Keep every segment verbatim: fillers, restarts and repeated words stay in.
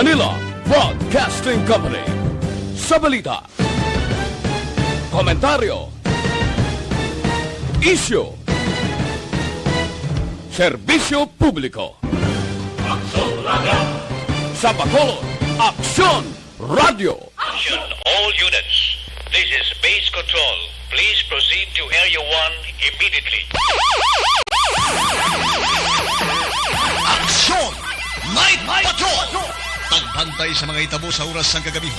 Manila Broadcasting Company. Sa balita, komentaryo, isyu, serbisyo publiko. Aksyon Radio. Sa Bacolod, Aksyon Radio. Attention all units. This is Base Control. Please proceed to Area one immediately. Aksyon! Night Patrol! Pagbantay sa mga hitabo sa oras sang kagabi.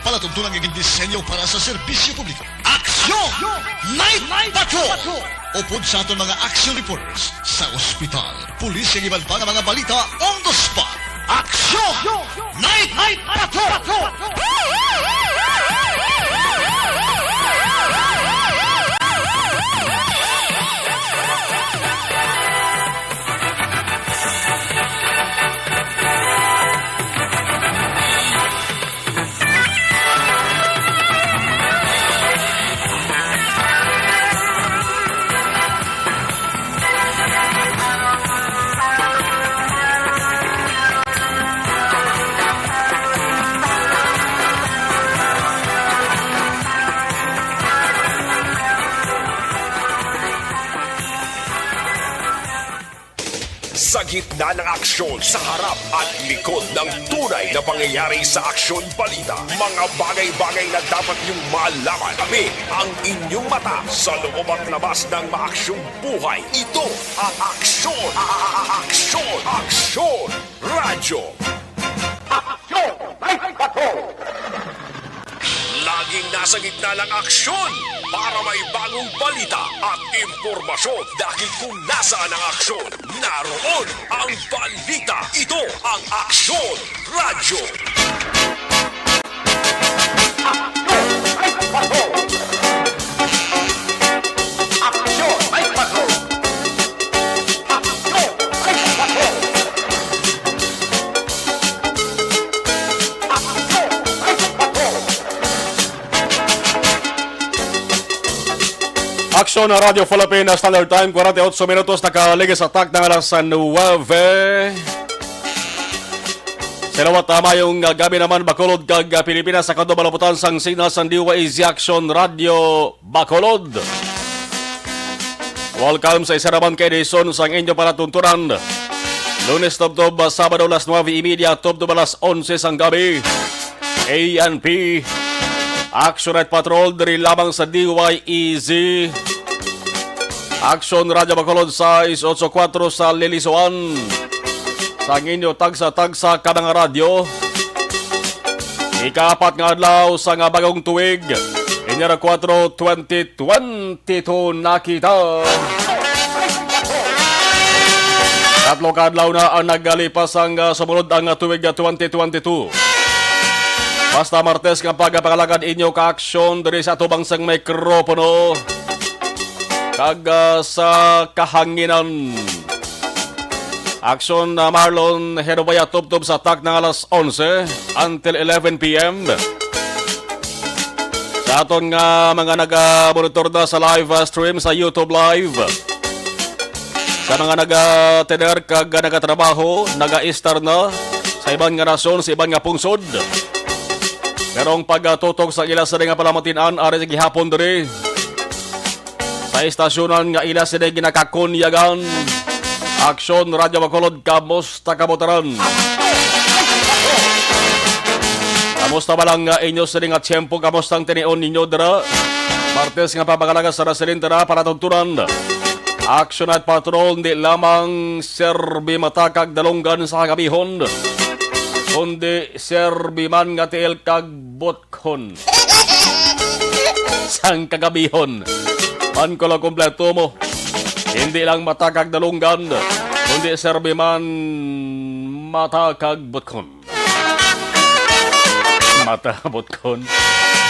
Palatuntunan nga gindisenyo para sa serbisyo publiko. Aksyon! Night Patrol! Upod sa aton mga action reporters sa ospital, pulis, kag iban pa nga mga balita on the spot. Aksyon! Night Patrol! Sa gitna ng aksyon, sa harap at likod ng tunay na pangyayari sa Aksyon Balita, mga bagay-bagay na dapat niyong malaman. Kami ang inyong mata sa loob at labas ng maaksyong buhay. Ito ang Aksyon, a-, a-, a-, Aksyon, Aksyon Radyo. Aksyon Night Patrol! Laging nasa gitna ng aksyon para may bagong balita at impormasyon, dahil kung nasaan ang aksyon, naroon ang balita. Ito ang Aksyon Radyo. Aksyon Night Patrol! Aksyon Night Patrol! Aksyon Night Patrol! Aksyon Night Patrol! Aksyon na Radyo Philippine Standard Time, kwarenta y ocho minutos nakaligis sa takna nga alas nuwebe. Sa liwat, ah, mayong, ah, gabi naman, Bacolod kag, ah, Pilipinas, sa kadto malaputan sang signal sang D Y A Z Aksyon Radyo Bacolod. Welcome sa isa naman ka edisyon sang inyo palatuntunan. Lunes tubtob, ah, Sabado, alas nuwebe y media tubtob alas onse sang gabi. A N P, Action Night Patrol, diri lamang sa D Y A Z. Action Radio Bacolod sais ocho kuwatro sa Lilisuan. Sa inyo tagsa-tagsa ka mga radyo, ikaapat nga adlaw sa nga bagong tuig, Enero kuwatro, twenty twenty-two na kita. Tatlo ka adlaw na ang nagalipas ang, ah, sumunod ang, ah, tuig, ah, twenty twenty-two. Basta Martes nga pagpangalagad inyo ka aksyon diri sa atubang sang mikropono kag, ah, sa kahanginan. Aksyon na Marlon Henobaya tubtob sa takna nga alas onse until eleven P M. Sa aton nga mga naga-monitor na sa live, ah, stream sa YouTube Live, sa mga naga-tener kag nagatrabaho, naga-estar na sa iban nga nasyon, sa iban nga pungsod. Pero ang pagtutok sa ila sini nga palamatian ari sa gihapon diri sa istasyonan nga ila sini ginakakunyagan. Aksyon Radio Bacolod, kamusta kabutaran? Kamusta ba lang nga inyo sini nga tiyempo? Kamusta ang tinion ninyo dira? Martes nga pagpangalagad sa Raselin, tara, para tuntunan. Action at Patrol, di lamang serbi mata kag dalunggan sa kagabihon, kundi serbi man nga tiil kag butkon sang kagabihon. Man ko lang kompleto mo. Hindi lang mata kag dalunggan, kundi serbi man mata kag butkon. Mata, butkon.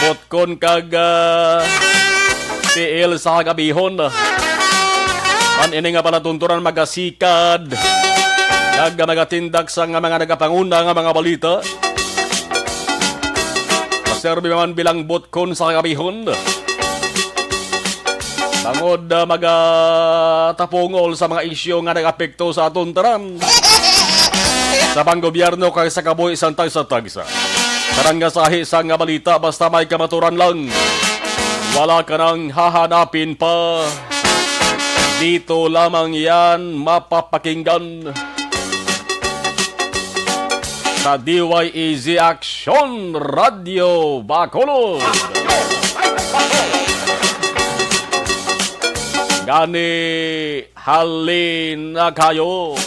Butkon kag, ah, tiil sa kagabihon. Man ini nga palatuntunan magasikad kag magatindak sa nga mga nagapanguna nga mga balita. Maserbi man bilang butkon sa kagabihon. Tungod, ah, magatapungol sa mga isyu nga nag-apekto sa aton tanan. sa panggobyerno kag sa kabuhi sang tagsa-tagsa. Karang nga sahi sa nga balita, basta may kamaturan lang. Wala ka nang hahanapin pa. Dito lamang yan mapapakinggan sa D Y E Z Action Radio Bacolod. Gani, halin na kayo.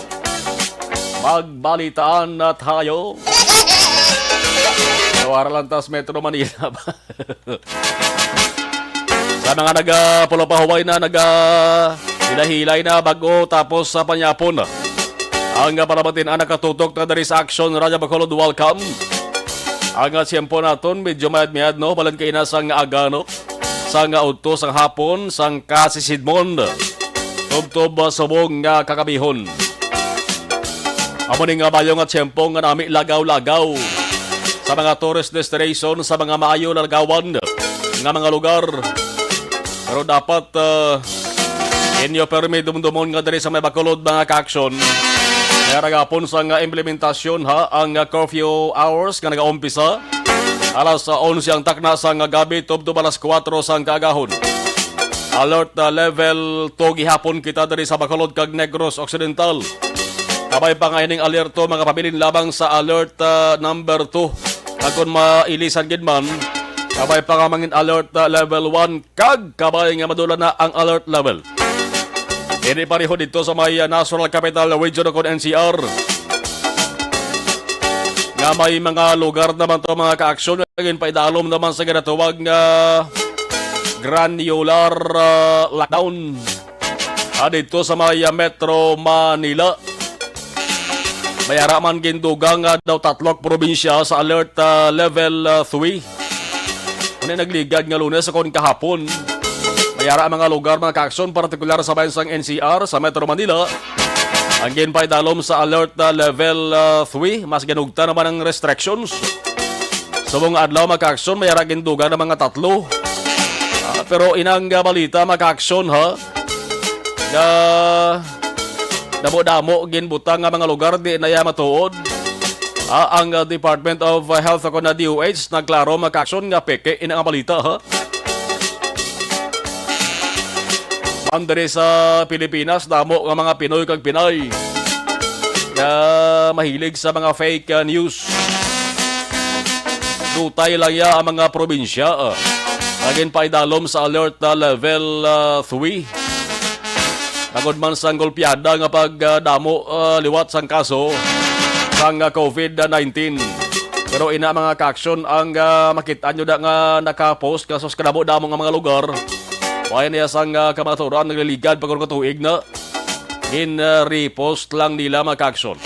Magbalitaan na tayo. Nawara lang tas Metro Manila ba? Sa mga nagapulapahuway na, naga hilay-hilay na, bago tapos sa panyapon. Ang palabatin ang nakatutok na diri sa Action Radio Bacolod, welcome. Ang tiyempo naton medyo mayad-mayad, no? Balan kaina sang aga, no? Sang udto sang hapon, sang kasisidmon, tubtob, ah, subong nga kagabihon. Amo ni nga maayo nga tiyempo nga nami lagaw-lagaw sa mga tourist destination, sa mga maayo lagawan nga mga lugar. Pero dapat, ah, inyo permi dumdumon nga diri sa may Bacolod, mga ka-aksyon, may ragapon sa nga implementasyon, ha, ang, ah, curfew hours nga nagaumpisa alas onse ang takna sang gabi tubtob alas kuwatro sang kaagahon. Alert, ah, level two gihapon kita diri sa Bacolod kag Negros Occidental. Kabay pa nga ining alerto, mga pabilin lamang sa alert, ah, number two. Kag kon mailisan gid man, kabay pa nga mangin alert, ah, level one, kag kabay nga madula na ang alert level. Ini pareho dito sa may, ah, National Capital Region o kon N C R, nga may mga lugar naman to, mga ka-aksyon, nga ginpaidalom naman sa ginatawag nga granular, ah, lockdown, ah, dito sa may, ah, Metro Manila. May ara man gindugang nga daw tatlo ka probinsya sa alert, ah, level, ah, three. Ano nagligad nga Lunes o kon kahapon? May ara ang mga lugar, mga ka-aksyon, partikular sa bayan sang N C R, sa Metro Manila, ang ginpaidalom sa alert, ah, level, ah, three. Mas ginugta naman ang restrictions. Subong nga adlaw, mga ka-aksyon, may ara gindugang na mga tatlo. Ah, pero inang, ah, balita, mga ka-aksyon, ha? Nga damo-damo ginbutang nga mga lugar di na iya matuod. Ah, ang, ah, Department of Health o kon na D O H nagklaro, mga ka-aksyon, nga peke ina nga balita, ha? Ang diri sa Pilipinas, damo nga mga Pinoy kag Pinay nga mahilig sa mga fake, ah, news. Dutay lang ya ang mga probinsya, ah, nga ginpaidalom sa alert, ah, level, ah, three. Tungod man sang golpeada nga pagdamo, ah, liwat sang kaso sang, ah, covid nineteen. Pero ina, mga ka-aksyon, ang, ah, makit-an nyo na nga nakapost kaso sa kadamo-damo nga mga lugar. Wala niya sang, ah, kamaturan, nagliligad pa kuno ka tuig na. Gin, ah, repost lang nila, mga ka-aksyon.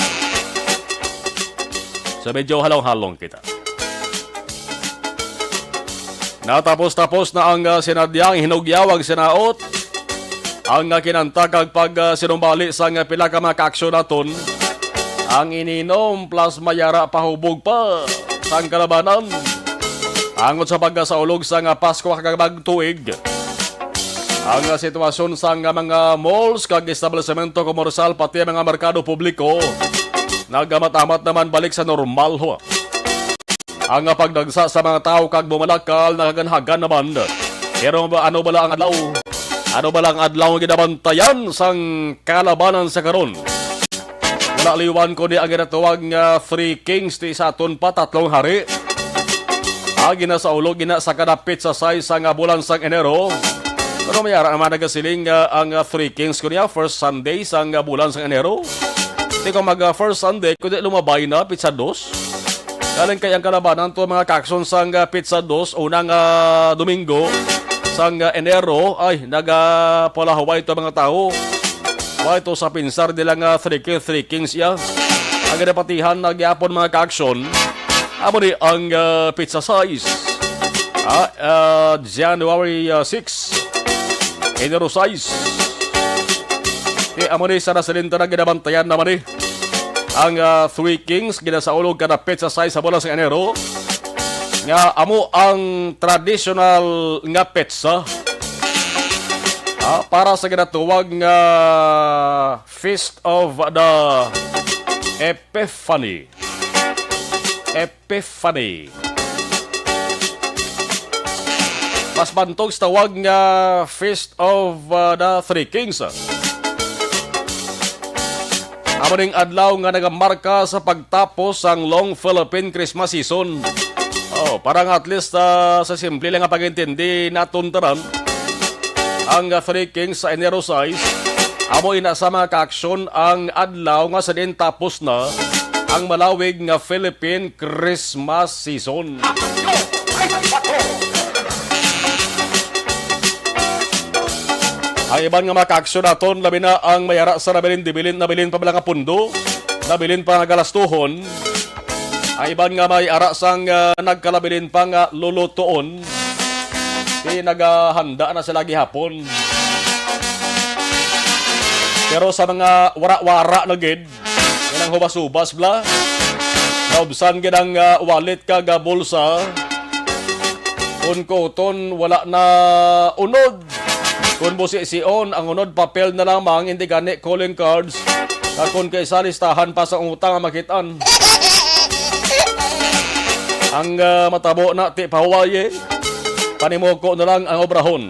So, medyo halong-halong kita. Natapos-tapos na ang, ah, sinadyang hinugyawag sinaot, ang, ah, kinanta kag pag, ah, sinumbali sang, ah, pila ka mga ka-aksyon naton. Ang ininom plus may ara pahubog pa sang kalabanan. Angot sa pagkasaulog sang, ah, Pasko kag Bagtuig, ang, ah, sitwasyon sang, ah, mga malls kag establisemento komersyal, pati ang mga merkado publiko, nagamat-amat naman balik sa normal, ho. Ang, ah, pagdagsa sa mga tawo kag bumalakal nakaganhagan naman. Pero ba, ano bala ang adlaw? Ano bala ang adlaw nga ginabantayan sang kalabanan sa karon? Wala liwan kundi ang ginatawag nga Three Kings ti sa aton pa, tatlong hari. Ah, ginasaulog gina sa kada petsa sais nga bulan sang Enero. Pero may ara naman nagasiling nga ang, ah, Three Kings ko niya, first Sunday sang, ah, bulan sang Enero. Di ko mag, ah, first Sunday, kundi lumabay na, petsa dos. Galing kay ang kalabanan to, mga ka-aksyon, sang, ah, petsa dos, unang, ah, Domingo sang, ah, Enero, ay, nagapalahuway to mga tao. Wa ito sa pinsar nila nga Three Kings, Three Kings iya. Ang ginapatihan na gyapon, mga ka-aksyon, amo ni ang, ah, petsa sais. Ah, ah, January, ah, six. Enero sais. Di amo ni sa nasalin ta na ginabantayan naman ni ang, ah, Three Kings, ginasaulog kada petsa sais sa bulan sa Enero, nga amo ang traditional nga petsa, ah, para sa ginatawag nga Feast of the Epiphany. Epiphany. Mas bantog sa tawag nga Feast of, uh, the Three Kings. Amo ning adlaw nga nagamarka sa pagtapos sang long Philippine Christmas season. Oh, para nga at least, ah, sa simple lang nga pag-intindi naton tanan, ang, ah, Three Kings sa Enero sais, amo ina sa mga kaaksyon ang adlaw nga sa diin tapos na ang malawig nga Philippine Christmas season. Ang iban nga mga kaaksyon naton, labi na ang may ara sa nabilin-dibilin, nabilin pa bala nga pundo, nabilin pa nga galastuhon. Ang iban nga may ara sang, ah, nagkalabilin pa nga lulutuon, di naghahanda na sila gihapon. Pero sa mga wara-wara na gid, yan ang hubas-hubas bla. Naubsan gid ang, ah, wallet kag, ah, bulsa. Kun kuton, wala na unod. Kun busi-sion, ang unod papel na lamang, hindi gani calling cards. Kag kun kaisa, listahan pa sa utang ang makit-an. Ang, ah, matabo na, ti pahuwaye. Panimuko na lang ang obrahon.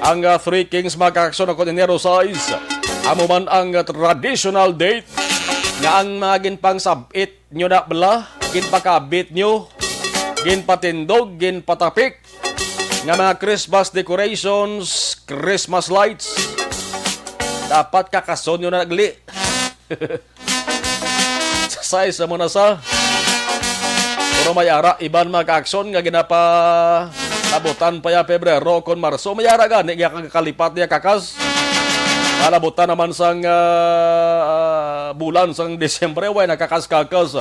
Ang, ah, Three Kings, mga kaaksyon, ako Enero sais, amo man ang, ah, traditional date nga ang mga ginpangsab-it nyo na bala, ginpakabit nyo, ginpatindog, ginpatapik nga mga Christmas decorations, Christmas lights, dapat kakason nyo na nagli. Sa sais mo na sa. Pero may ara iban mga kaaksyon nga ginapa nabutan pa ya Pebrero kon Marso. May ara gani nga kalipat niya kakas. Nalabutan naman sang, ah, ah, bulan sang Disyembre, way nakakas-kakas.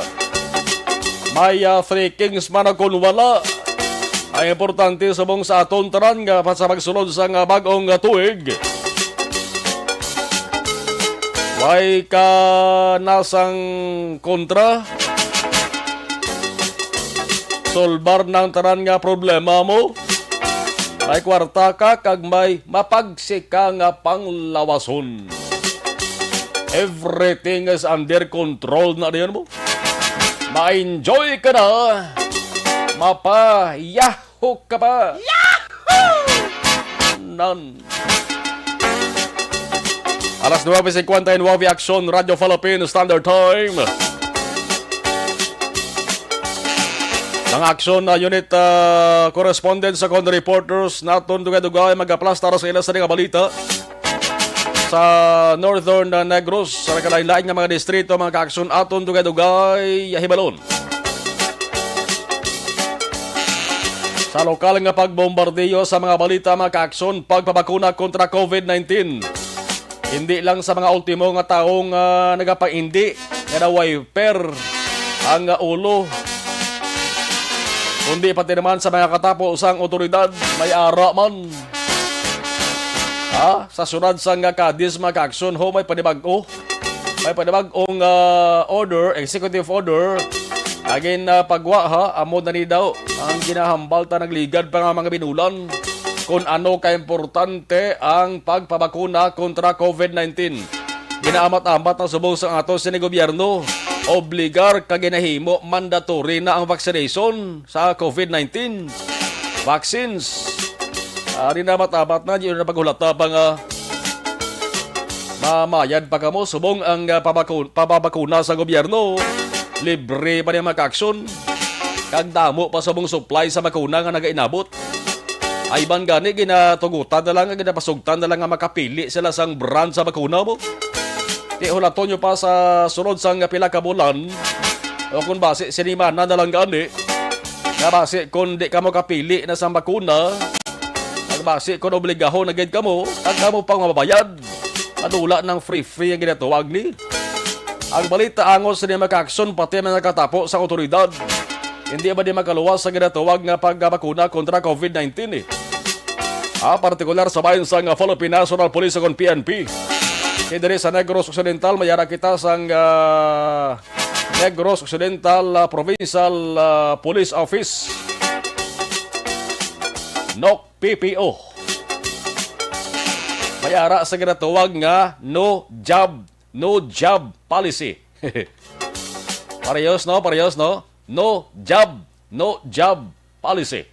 May, ah, Three Kings man o kon wala. Ang importante subong sa aton tanan nga pa sa pagsulod sang, ah, bag-ong, ah, tuig. Way ka na sang kontra. Solbar nang tanan nga problema mo. May kwarta ka kag may mapagsika nga panglawason. Everything is under control na diyan mo. Ma-enjoy ka na. Mapa-yahoo ka pa. Yahoo! Nan. Alas nuebe cincuenta y nueve, Aksyon, Radyo Philippine Standard Time. Ang Aksyon na unit, ah, correspondent sa kon reporters naton dugay-dugay magaplastar sa ila sa mga balita sa Northern, ah, Negros, sa nagkalain-lain nga mga distrito, mga kaaksyon aton dugay-dugay hibalon. Sa lokal nga pagbombardiyo sa mga balita, mga kaaksyon, pagpabakuna kontra covid nineteen. Hindi lang sa mga ultimo nga tawo nga nagapaindi nga na-wiper ang, ah, ulo, kundi pati naman sa mga katapo sang otoridad may ara man. Ha? Sa syudad sang Cadiz, mga kaaksyon, ho, may panibag-o. May panibag-ong, ah, order, executive order, nga gin, ah, pagwa, ha, amo na ni daw ang ginahambal ta nagligad pa nga mga binulan kung ano kaimportante ang pagpabakuna kontra covid nineteen. Ginaamat-amat na subong sa ato sini gobyerno, obligar ka ginahimo mandatory na ang vaccination sa covid nineteen vaccines. Ari na matabat na, di na paghulata pa nga mamayad pa kamo subong ang, ah, pabakun-, pababakuna sa gobyerno. Libre pa niya makaaksyon. Kag damo pa subong supply sa bakuna nga nagainabot. Ay ban gani, ginatugutan na lang, ginapasugtan na lang nga makapili sila sang brand sa bakuna mo. Di hulaton nyo pa sa sunod sang pila ka bulan, o kung basi sinimana na lang gani, nga basi kung di ka mo kapili na sang bakuna, kag basi kung obligahon na gid kamo, kag kamo pang mababayad. Madula ng free-free ang ginatuwag ni. Ang balita angos ni makaaksyon pati mga katapo sa otoridad. Hindi ba di makaluwas sa ginatuwag nga pagbakuna kontra covid nineteen, eh? Ah, partikular sa bahin sang Philippine National Police o kon P N P. Kay diri sa Negros Occidental, may ara kita sang, ah, Negros Occidental, ah, Provincial, ah, Police Office. NOC P P O. May ara sa ginatuwag nga no job, no job policy. Parehas, no? Parehas, no? No jab, no job policy.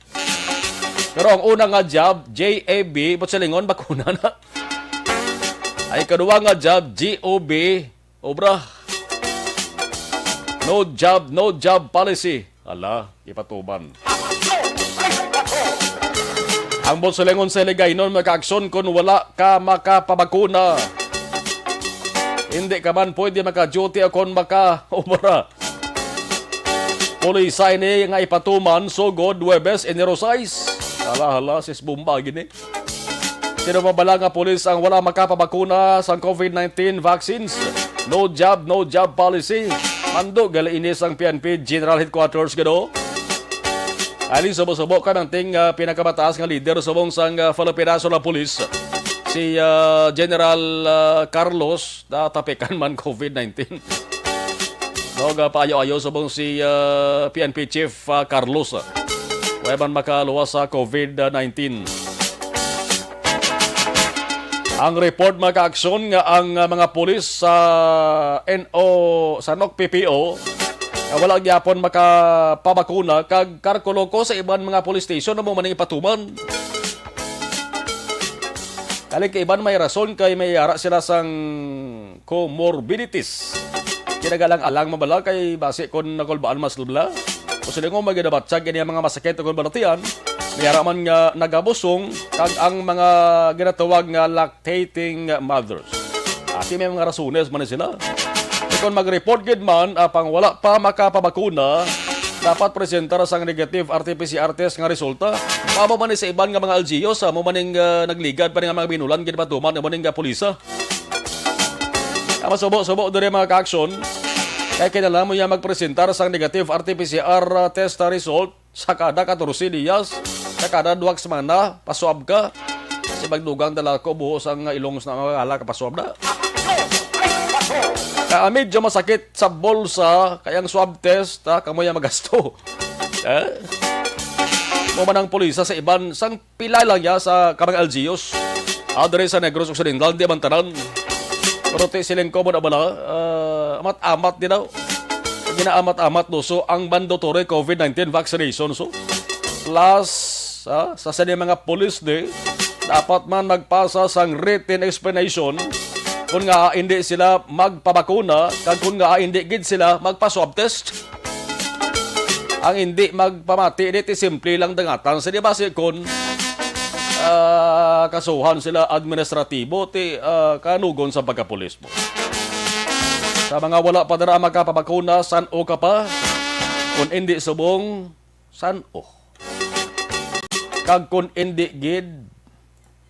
Pero ang una nga jab, J A B, ba't silingon, bakuna na. Ay, kadua nga jab, G O B, obra. No job, no job policy. Ala, ipatuman. Ang Butsulingon sa Hiligaynon makaaksyon kung wala ka makapabakuna. Hindi ka man pwede maka-duty o kung maka-obra. Pulisa ini nga ipatuman sugod Huwebes, Enero sais. Hala, hala, sis bomba gini. Sino pa bala nga pulis ang wala makapabakuna sang COVID nineteen vaccines? No job, no job policy. Mando gali ini sang P N P General Headquarters, gado. Ali, subo-subo ka ng ting, ah, pinakamataas nga leader subong sang, ah, Philippine National Police, si, ah, General, ah, Carlos, natapikan man COVID nineteen. No, gapaayo-ayo subong si, ah, P N P Chief, ah, Carlos. Wala man makaluwas sa COVID nineteen. Ang report, mga kaaksyon, nga ang, ah, mga pulis sa N O, sa N O C P P O, nga wala gyapon makapabakuna kag karkuloko sa iban mga police station, amo man ang ipatuman. Kali kay iban may rason kay may ara sila sang comorbidities. Kinagalang-alang man bala kay basi kon nakulbaan mas lubla. O sila nga may ginabatyag kini ang mga masakit nga balatian, may ara man nga nagabusong kag ang mga ginatawag nga lactating mothers. Ati may mga rasones man ni sila. Kung mag-report gid man, apang wala pa makapabakuna, dapat presentar sang negative R T P C R test nga resulta. Amo man ni sa iban nga mga L G Us, amo man ning, ah, nagligad pa ni nga mga binulan gid patuman, amo ning, ah, pulisa. Ang masubo-subo diri, mga kaaksyon, kay kinahanglan mo niya magpresentar sang negative R T P C R test result sa kada katorse diyas, sa kada duha ka semana, paswab ka. Kasi magdugang dala ko buhos ang ilong sa mga ala kapaswab na. Kaya medyo masakit sa bulsa, kaya ang swab test, ha, kamo yung magasto. Eh? Mo man ang pulisa sa iban, sang pila lang ya sa kamang L G Us. Ah, diri sa Negros Occidental, di man tanan. Pero ti siling ko mo na bala, ah, amat-amat din daw. Ginaamat-amat, no? So, ang mandatory COVID nineteen vaccination, so, plus, ah, sa sini mga pulis, di, dapat man magpasa sang written explanation kung nga hindi sila magpabakuna, kag kung nga hindi gid sila magpa-swab test. Ang hindi magpamati, di ti simple lang dangatan. Sa di basi kon, ah, kasuhan sila administratibo, ti, ah, kanugon sa pagkapulis mo. Sa mga wala pa dira makapabakuna, san-o ka pa? Kung hindi subong, san-o? Kag kung hindi gid,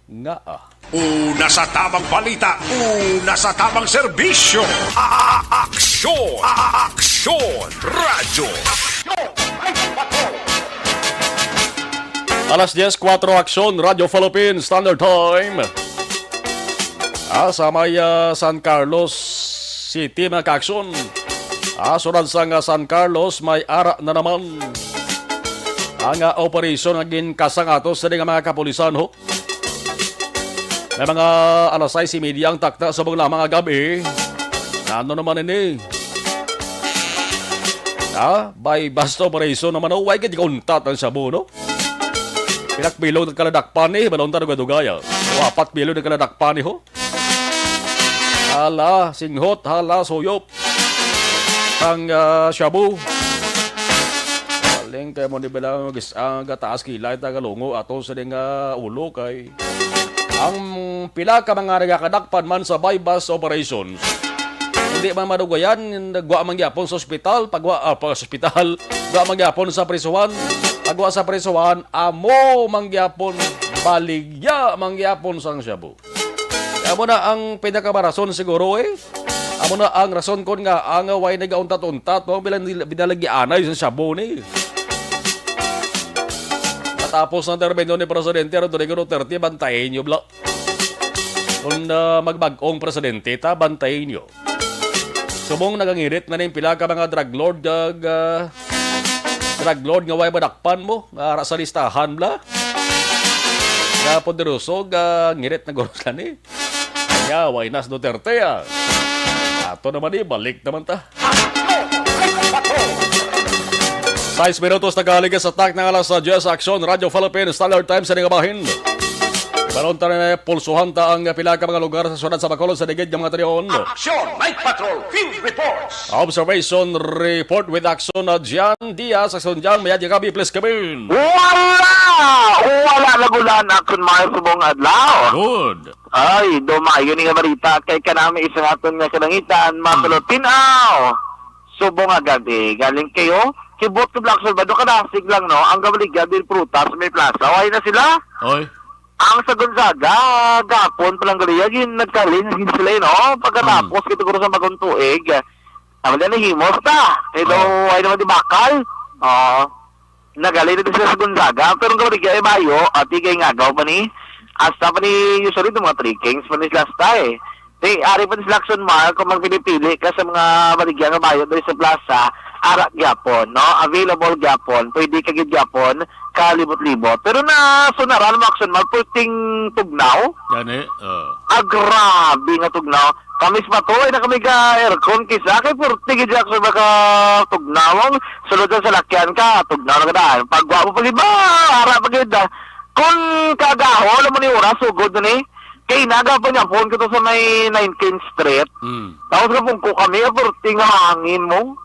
nga, ah. Una sa tamang balita, una sa tamang serbisyo. A-, a-, aksyon, a-, a-, aksyon, radyo. Alas diyes kuwatro, aksyon, Radyo Philippine Standard Time. Ah, sa may, ah, San Carlos City, mga kaaksyon. Ah, sulod sang, ah, San Carlos, may ara na naman ang, ah, operasyon nga ginkasang ato sa mga kapulisan, ho. May mga alas sais y media ang takna subong lamang nga gab-i. Ano naman ini? Ha? Buy-bust operation naman, oh. Why gid kauntat ang shabu, no? Pila ka bilog ang kaladakpan ni, balon ta dugay-dugay, ah. O, apat bilog ang kaladakpan ni, ho. Hala, singhot, hala, suyop. Ang, ah, shabu. Galing kay mo ni bala, gis-, ang gataas kilay, tagalungo, ato sa ding, ah, ulo kay ang pila ka mga nagakadakpan man sa buy-bust operations, hindi man madugayan, nagwa man gyapon sa ospital, pagwa, ah, pa ospital, gwa man gyapon sa prisuhan, pagwa sa prisuhan, amo man gyapon, baligya man gyapon sang shabu. Amo na ang pinakamarason siguro, eh. Amo na ang rason kon nga ang way nagauntat-untat, no? Bilang nila, binalagyaanay sa shabu ni. Matapos ang termino ni Presidente Rodrigo Duterte, bantayin niyo, bla. Kung, ah, magbag-ong presidente, ta, bantayin niyo. Subong nagangirit na ning pila ka mga drug lord, ah, drug lord nga way madakpan mo, nga ara sa listahan, bla. Nga poderoso, nga ngirit na guro sila ni. Kaya, way nas Duterte, ah. Ato naman, eh, balik naman ta. Sais minutos na kahaligis sa tak ng alas diyes sa Aksyon Radyo Philippine Standard Time sa nga bahin. Karon ta na pulsuhan ta ang pila ka mga lugar sa siyudad sa Bacolod sa ligid nga mga talion. Action Night Patrol Field Reports. Observation Report with Action na Jan Diaz. Action Jan, mayad ka kami, please, kami. Wala! Wala nagulan, Action Mar, subong adlaw. Good. Ay, dumayo ni nga balita kay kanami isa nga aton nga kalangitan, mga Hmm. Kalotinaw. Subong nga gabi, galing kayo. Kibot ko Black Sabado, kadasig lang, no? Ang gabaligya din prutas, may plaza. Why na sila? Oy. Ang sa Gonzaga, gapon pa lang gali, yun, nagkalin, yun sila, no? Pagkatapos, Hmm. kita guro sa bagong tuig, ang wala na himos ta. Kaya daw, Oh. ay naman di bakal. Oo. Nagali na din sila sa Gonzaga, pero ang kabaligya ay bayo, ati kay ngagaw pa ni, hasta pa ni, usually, itong mga three kings pa ni sila hasta eh. Di, ari pa ni sila Action Mar, kung magpili-pili ka sa mga baligya nga bayo dali sa plaza, ara gyapon, no? Available gyapon, pwede ka gid gyapon, kalibot-libot. Pero na sunaran mo Action Mar, purting tugnaw. Gani, oh. Ah, grabe nga tugnaw. Kamis pa to, ay na kami ka aircon kisa kay purti gid siya sa baka tugnawang sulod sa salakyan ka, tugnaw na kadaan. Pagwa mo pa gid ba, ara pa gid ah. Kung kagaho, alam mo ni oras, sugod na ni. Kay naga pa niya phone ko to sa may nineteenth Street. Mm. Tapos na pungko kami, ah, purti nga hangin mo.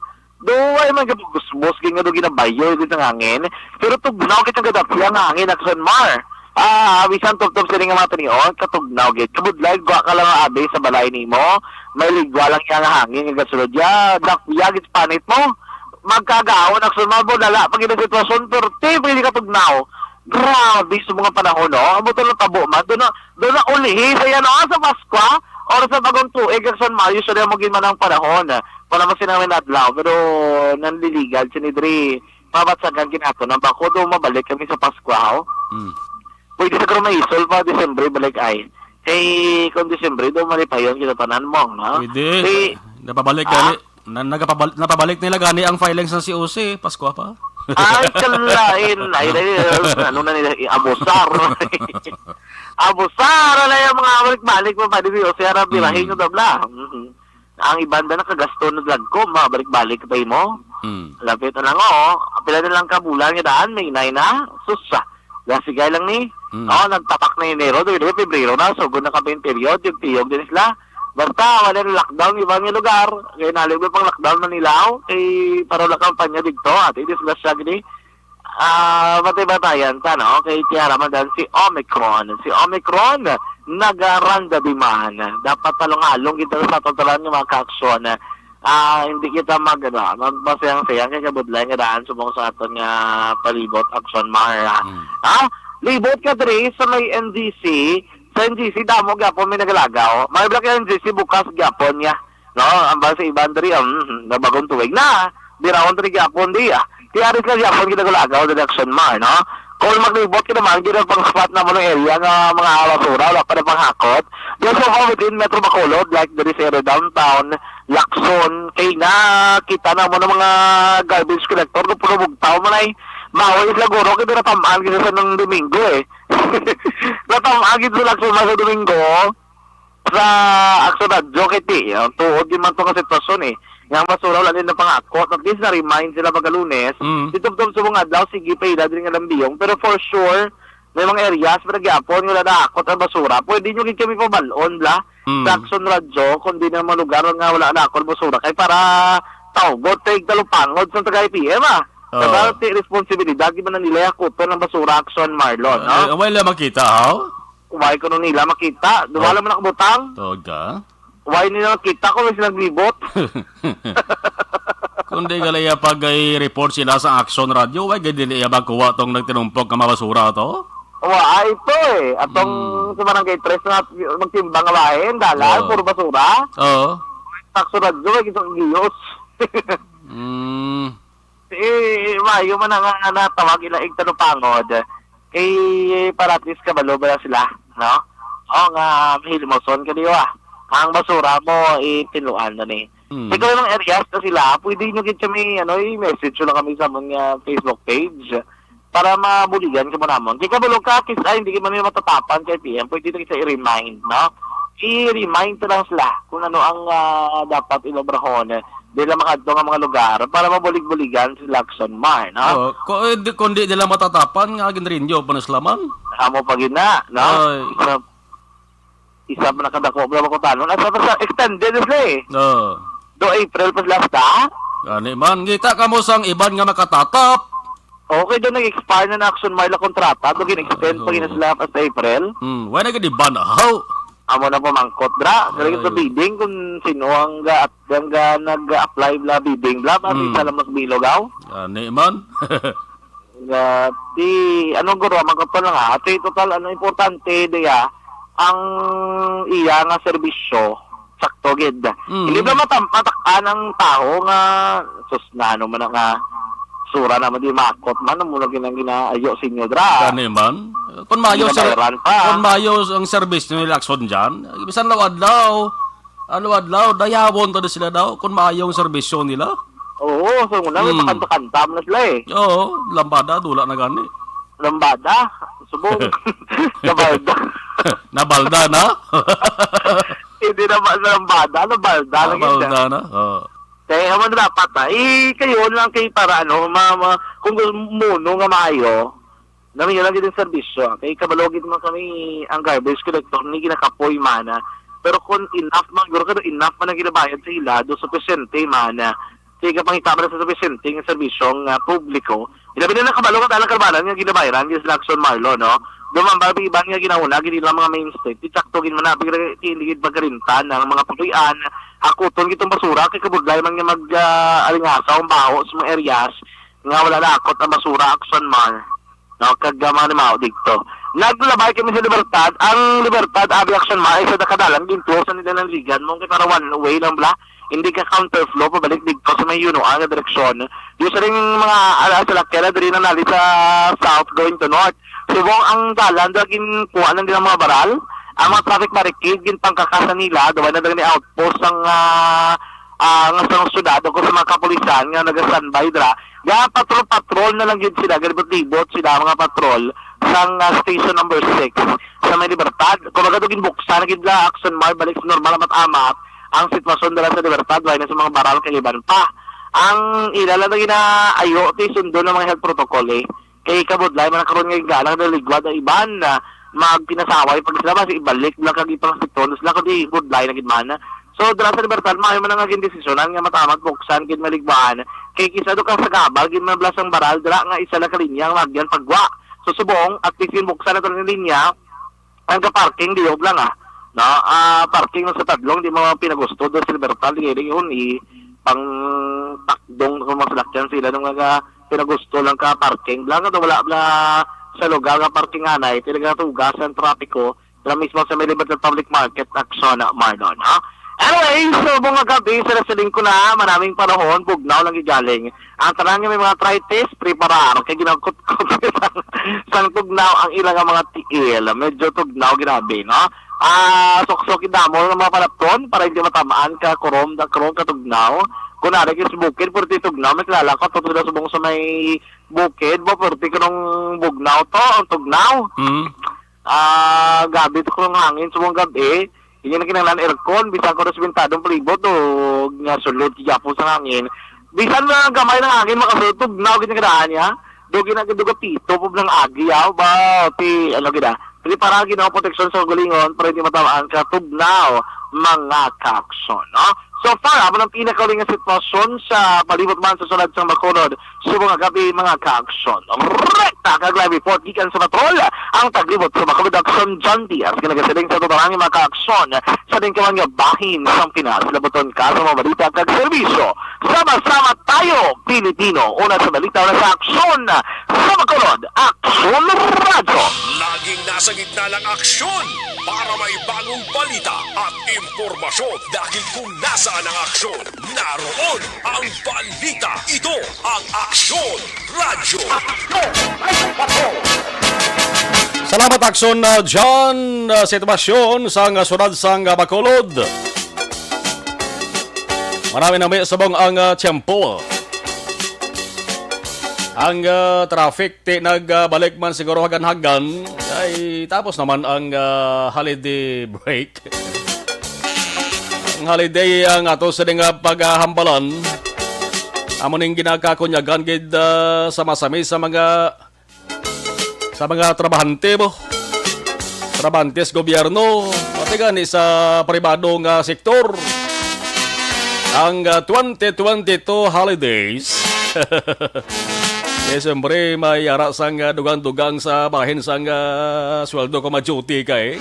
Do ay man gabusbos gid nga do ginabayo gid ang hangin. Pero tugnaw gid ang gadapya nga hangin, Action Mar. Ah, bisan tubtob sini nga mga tanion, katugnaw gid. Kabudlay, gwa ka lang abi sa balay nimo. May ligwa lang iya nga hangin nga gasulod ya. Dapya gid panit mo. Magkagaon, Action Mar, bulala pa gid ang sitwasyon, pero ti pwede katugnaw. Grabe sa mga panahon, no? Amo to lang tabo man. Doon na, doon na ulihi sa yan, no? Sa Paskwa, or sa bagong tuig, Action Mar, usually mo gid man ang panahon. Wala mo sinamin adlaw, pero nanliligal sini diri. Mabatsagan gid nato nang bako do mabalik kami sa Paskwa, ho? Mm. Pwede sa karon maisol pa Disyembre balik ay. Kay kung Disyembre do malipayon kita tanan mo, no? Pwede. Kay, napabalik ah? Gani, na, nagapabal-, napabalik nila gani ang filings sa C O C, Paskwa pa. Ay, kalain. Ay, ay, ano na nila, i-abusar. Abusar na yung mga balik-balik mo pa, di ba? O, siya, birahin Mm. ko, dabla. Mhm. Ang iban ba nakagasto na dagko, mabalik-balik pa mo? Mm. Lapit na lang, oh. Pila na lang ka bulan nga daan, may inay na. Sus, ah. Gasigay lang ni. Mm. Oh, nagtapak na Enero, dili, Pebrero na, sugod na campaign period, yung tiyog din sila. Basta, wala na lockdown, iba nga lugar. Kaya nalibay pang lockdown Manila, oh. Kay para wala kampanya dito, ate, disgrasya gini. Ah, batay-batayan ta, no? Kay tiara man dan si Omicron. Si Omicron, nagaranda di man. Dapat talong-along kita sa totalan ng mga kaaksyon. Ah, hindi kita mag, ano, magpasayang-sayang kay kabudlay nga daan subong sa aton nga palibot, Action Mar, ah. Mm. Ha? Libot ka diri sa may N G C. Sa N G C, damo gyapon may nagalagaw. May black N G C bukas gyapon niya. No, ang ba sa iban diri, um, na bagong tuig na. Dirawon diri gyapon di, ah. Tiaris na gyapon kita galagaw diri Action Mar, no? Kung maglibot ka naman, gina pang spot na mo ng area nga mga basura, wala pa na panghakot. Just so far within Metro Bacolod, like diri sa area downtown, Lacson, kay na kita na mo ng mga garbage collector, no, puro bugtaw mo na eh. Maway sila guro, kay natamaan kita sa nung Domingo eh. Natamaan kita sa Lacson sa Domingo. Sa Action Radyo, kay ti, ang tuod din man to nga sitwasyon eh. Nga ang basura wala din napangakot. At least na-remind sila pagka Lunes. Mm. Dito, dito sa mga adlaw, sige pa ila din nga lambiyong. Pero for sure, may mga areas, pero gyapon, wala naakot ang basura. Pwede nyo gid kami pabalon, bla. Mm. Sa Action Radyo, kung di na mga lugar nga wala naakot ang basura. Kay para tawgot, kay talupangod sa taga I P M, ah. Oo. Diba, ti responsibilidad, di ba na nila yakuton ang basura, Action Marlon, no? Ah, wala makita, haw? Why kuno nila makita? Duha Oh. lang man nakabutang. Tuod ka? Why nila makita kung may sila naglibot? Kung di gali iya pag-i-report sila sa Action Radio, why gid nila iya magkuha tong nagtinumpok nga mga basura to? Wa, ah, ito eh. Atong Hmm. sa Barangay Tres na magtimbang nga bahin, dalan, Oo. puro basura. Oo. Action Radio, why gid ang giyos? Mm. Eh, maayo man nga, nga natawag ila igtalupangod. Kay para at least kabalo ba sila, no? O, nga mahilmoson kaniyo, ah. Ang basura mo, itinluan na ni. Hmm. Ikaw yung areas na sila, pwede nyo gid kami, ano, i-message nyo lang kami sa amon nga Facebook page para mabuligan ka mo namon. Kay kabalo ka, kis-, ay, hindi man yung matatapan kay P M, pwede na kita i-remind, no? i-remind na lang sila kung ano ang, ah, dapat ilobrahon. Di lang makadto nga mga lugar para mabulig-buligan sila, Action Mar, no? Oh, ku-, eh, di, kung di nila matatapan, nga ginrinyo pa na sila man. Amo pa gid na, no? Ay. Isa, isa pa nakadako, wala makutanon. Asa pa sa extended na sila eh. Oh. Do April pa sila hasta? Gani man, ngita ka mo sang iban nga makatatap. Okay, do nag-expire na na, Action Mar, la kontrata. Do gin-extend pa gina Oo. sila hasta April. Hmm, wala na gid iban, ahaw. Amo na pamangkot, dra. Dali sa Ay. bidding kung sino ang ga-, ang ga-, nag-apply bla bidding bla, ba, Mm. isa lang mas bilog, aw? Ani man. Nga, di, anong guro, mangkot pa lang, ha? Ati, total, ano, importante, diya, ang iya nga serbisyo, sakto gid. Mm. Hindi ba matam-, matak-an ang tao nga, sus, na, ano man nga, sura naman, di makot man, ang muna ginang ginaayo sa inyo, dra. Gani man. Kung maayo, Hindi na sir, bayaran pa. kung maayo ang serbisyo nila, Action dyan, bisan law adlaw, ano adlaw, dayawon to sila daw, kung maayo ang serbisyo nila. Oo, so muna, may Hmm. pakanta-kanta mo na sila eh. Oo, lambada, dula na gani. Lambada, subong. Nabalda. Nabalda na? Hindi na ba lambada, nabalda na gid siya. Nabalda na, oo. Kaya naman dapat na, eh, kayo lang kay para ano, ma, ma, kung gusto mo no nga maayo, nami lang gid ang serbisyo. Kay kabalo gid man kami ang garbage collector, ni ginakapoy man, ah. Pero kung enough man, siguro ka enough man ang ginabayad sa ila, do sufisyente man, ah. Kay kapangita man sa sufisyente nga serbisyo nga publiko, ilabi na nakabalo ka talang kalbanan nga ginabayaran gid sila Action Marlo, no? Dumambal iban nga ginauna, gid ilang mga main street, di sakto gid man na, pag-, hindi gid pagkarinta ng mga putuyan, hakuton gid tong basura, kay kabudlay man nga mag, ah, aringasa ang baho sa mga areas nga wala na akot ang basura, Action Mar. No, kag, ah, mga animao dito. Naglabay kami sa Libertad. Ang Libertad, abi, Action Mar, ay sa nakadalan, gin-close na nila ng ligan mo, kay para one way lang bla. Hindi ka counterflow, pabalik dito sa may Yunuan nga direksyon. Yung sa ring mga, ala, sa Lakela, diri na nali sa south going to north. Subong ang dalan, do, ginkuha lang din ang mga baral. Ang mga traffic barricade, ginpangkakasan nila, gawa na lang ni outpost ang, ah, ah, nga sa syudad, o sa mga kapulisan nga naga-standby dira. Ga patrol-patrol na lang gid sila, galibot-libot sila, mga patrol, sang, ah, station number six sa may Libertad. Kumbaga, do ginbuksan na gid la, Action Mar, balik sa normal, amat-amat ang sitwasyon dira sa Libertad, wala na sa mga baral kag iban pa. Ang ila lang na ginaayo, ti, sundon ang mga health protocol, eh. Kay kabudlay man ang karon nga galang na ligwad ang iban na magpinasaway pag sila basi ibalik lang kag ipang sitwasyon sila kundi budlay na gid man. So, dira sa Libertad, maayo man ang naging desisyonan nga matamat buksan gid maligwaan. Kay kisa do ka sa gabal gid man blasang baral dira nga isa lang ka linya ang magyan pagwa. So, subong, at least ginbuksan na to nga linya, ang ga-parking, diog lang, ah. No? Ah, parking sa Tadlong, di mo pinagusto do sa Libertad, di, di, yun, i-, pang takdong sa mga salakyan sila nung nga pinagusto lang ka parking. Bla nga daw wala bla sa lugar nga parking anay, talaga tugas ang trapiko. Sila mismo sa may Libertad Public Market, Action, Marlon, ha? Anyway, so, mga gabi, sa nasa lingko na, maraming panahon, bugnaw lang gigaling. Ang tanan nga may mga arthritis, preparar. Kay ginakutkot sang, sang tugnaw ang ilang nga mga tiil. Medyo tugnaw, grabe, no? Ah, suksok gid namon ang mga panapton para hindi matamaan ka kurom, da kurom ka tugnaw. Kung nari ka sa bukid, pwerte tugnaw, may kilala ko, totoo na subong sa may bukid, ba, pwerte ka nung bugnaw to, ang tugnaw. Mm. Ah, gabi to kung hangin sa mga gabi. Hindi na kinahanglan aircon, bisan ko na sa bintadong palibot o nga sulod, kiyapon sa hangin. Bisan na gamay ng hangin, makasulod, tugnaw, gid ang kadaan niya. Dugi na, duga pito, pub ng agi, yaw, ba, ti, ano, gid, ah. Hindi para ginawa proteksyon sa gulingon, para hindi matamaan ka, tugnaw, mga kaaksyon, no? So far, amo ang pinakauling nga sitwasyon sa palibot man sa sulod sang Bacolod, subong nga gabi, mga kaaksyon. Rekta kag live report gikan sa patrol, ang taglibot sa Bacolod, Action John Diaz, nga nagasiling sa tutulangi, mga kaaksyon, sa din ka man nga bahin sang Pinas, labuton ka sa mga balita kag serbisyo. Sama-sama tayo, Pilipino. Una sa balita, una sa aksyon, sa Bacolod, Aksyon Radyo. Laging nasa gitna ng aksyon para may bagong balita at impormasyon. Dahil kung nasaan ang aksyon, naroon ang balita. Ito ang Aksyon Radyo. Salamat, Aksyon, uh, John, uh, sitwasyon sang, uh, syudad sang, uh, Bacolod. Marami na may subong ang, uh, tiyempo. Ang, uh, traffic, ti, nagbalik man siguro hagan-hagan. Ay, tapos naman ang, uh, holiday break. holiday ang ato sa nga paghambalan. Amo ning ginakakunyagan gid, ah, sa masami sa mga, sa mga trabahante mo. Trabahantes gobyerno, pati gani sa pribado nga sektor. Ang, ah, twenty twenty-two holidays. Eh, siyempre, may ara sang, ah, dugang-dugang sa bahin sang, ah, sweldo ko ma-duty kay.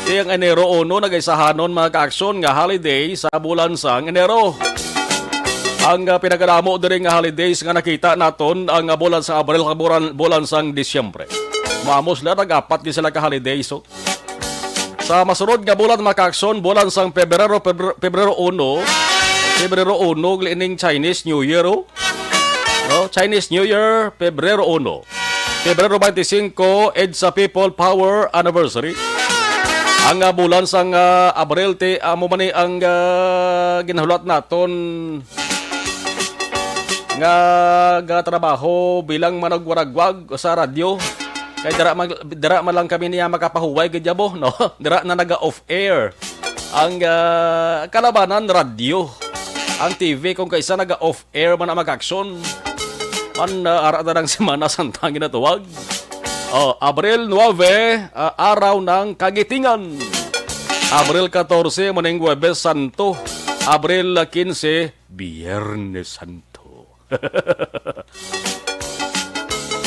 Di ang Enero uno, nagaisahanon, mga kaaksyon, nga holiday sa bulan sang Enero. Ang, ah, pinakadamo diri nga holidays nga nakita naton ang, ah, bulan sa Abril kag bulan, bulan sang Disyembre. Mao sila, nag-apat gid sila ka holidays, so. Sa masunod nga bulan, mga kaaksyon, bulan sang Pebrero, Pebr-, Pebrero uno, Pebrero uno, ining Chinese New Year, oh. No? Chinese New Year, Pebrero uno. Pebrero twenty-five, EDSA People Power Anniversary. Ang, ah, bulan sang, ah, Abril, ti, amo man ni ang, ah, ginahulat naton nga gatrabaho bilang managwaragwag sa radyo. Kay dira man, dira man lang kami niya makapahuway gid, yabo, no? Dira na naga-off air ang, ah, kalabanan, radyo. Ang T V kung kaisa naga-off air man ang mag-aksyon. Man, ah, ara na ng Semana Santa ang ginatuwag. Oh, Abril nuebe, ah, araw ng kagitingan. Abril katorse, maning Huwebes Santo. Abril kinse, Biyernes Santo.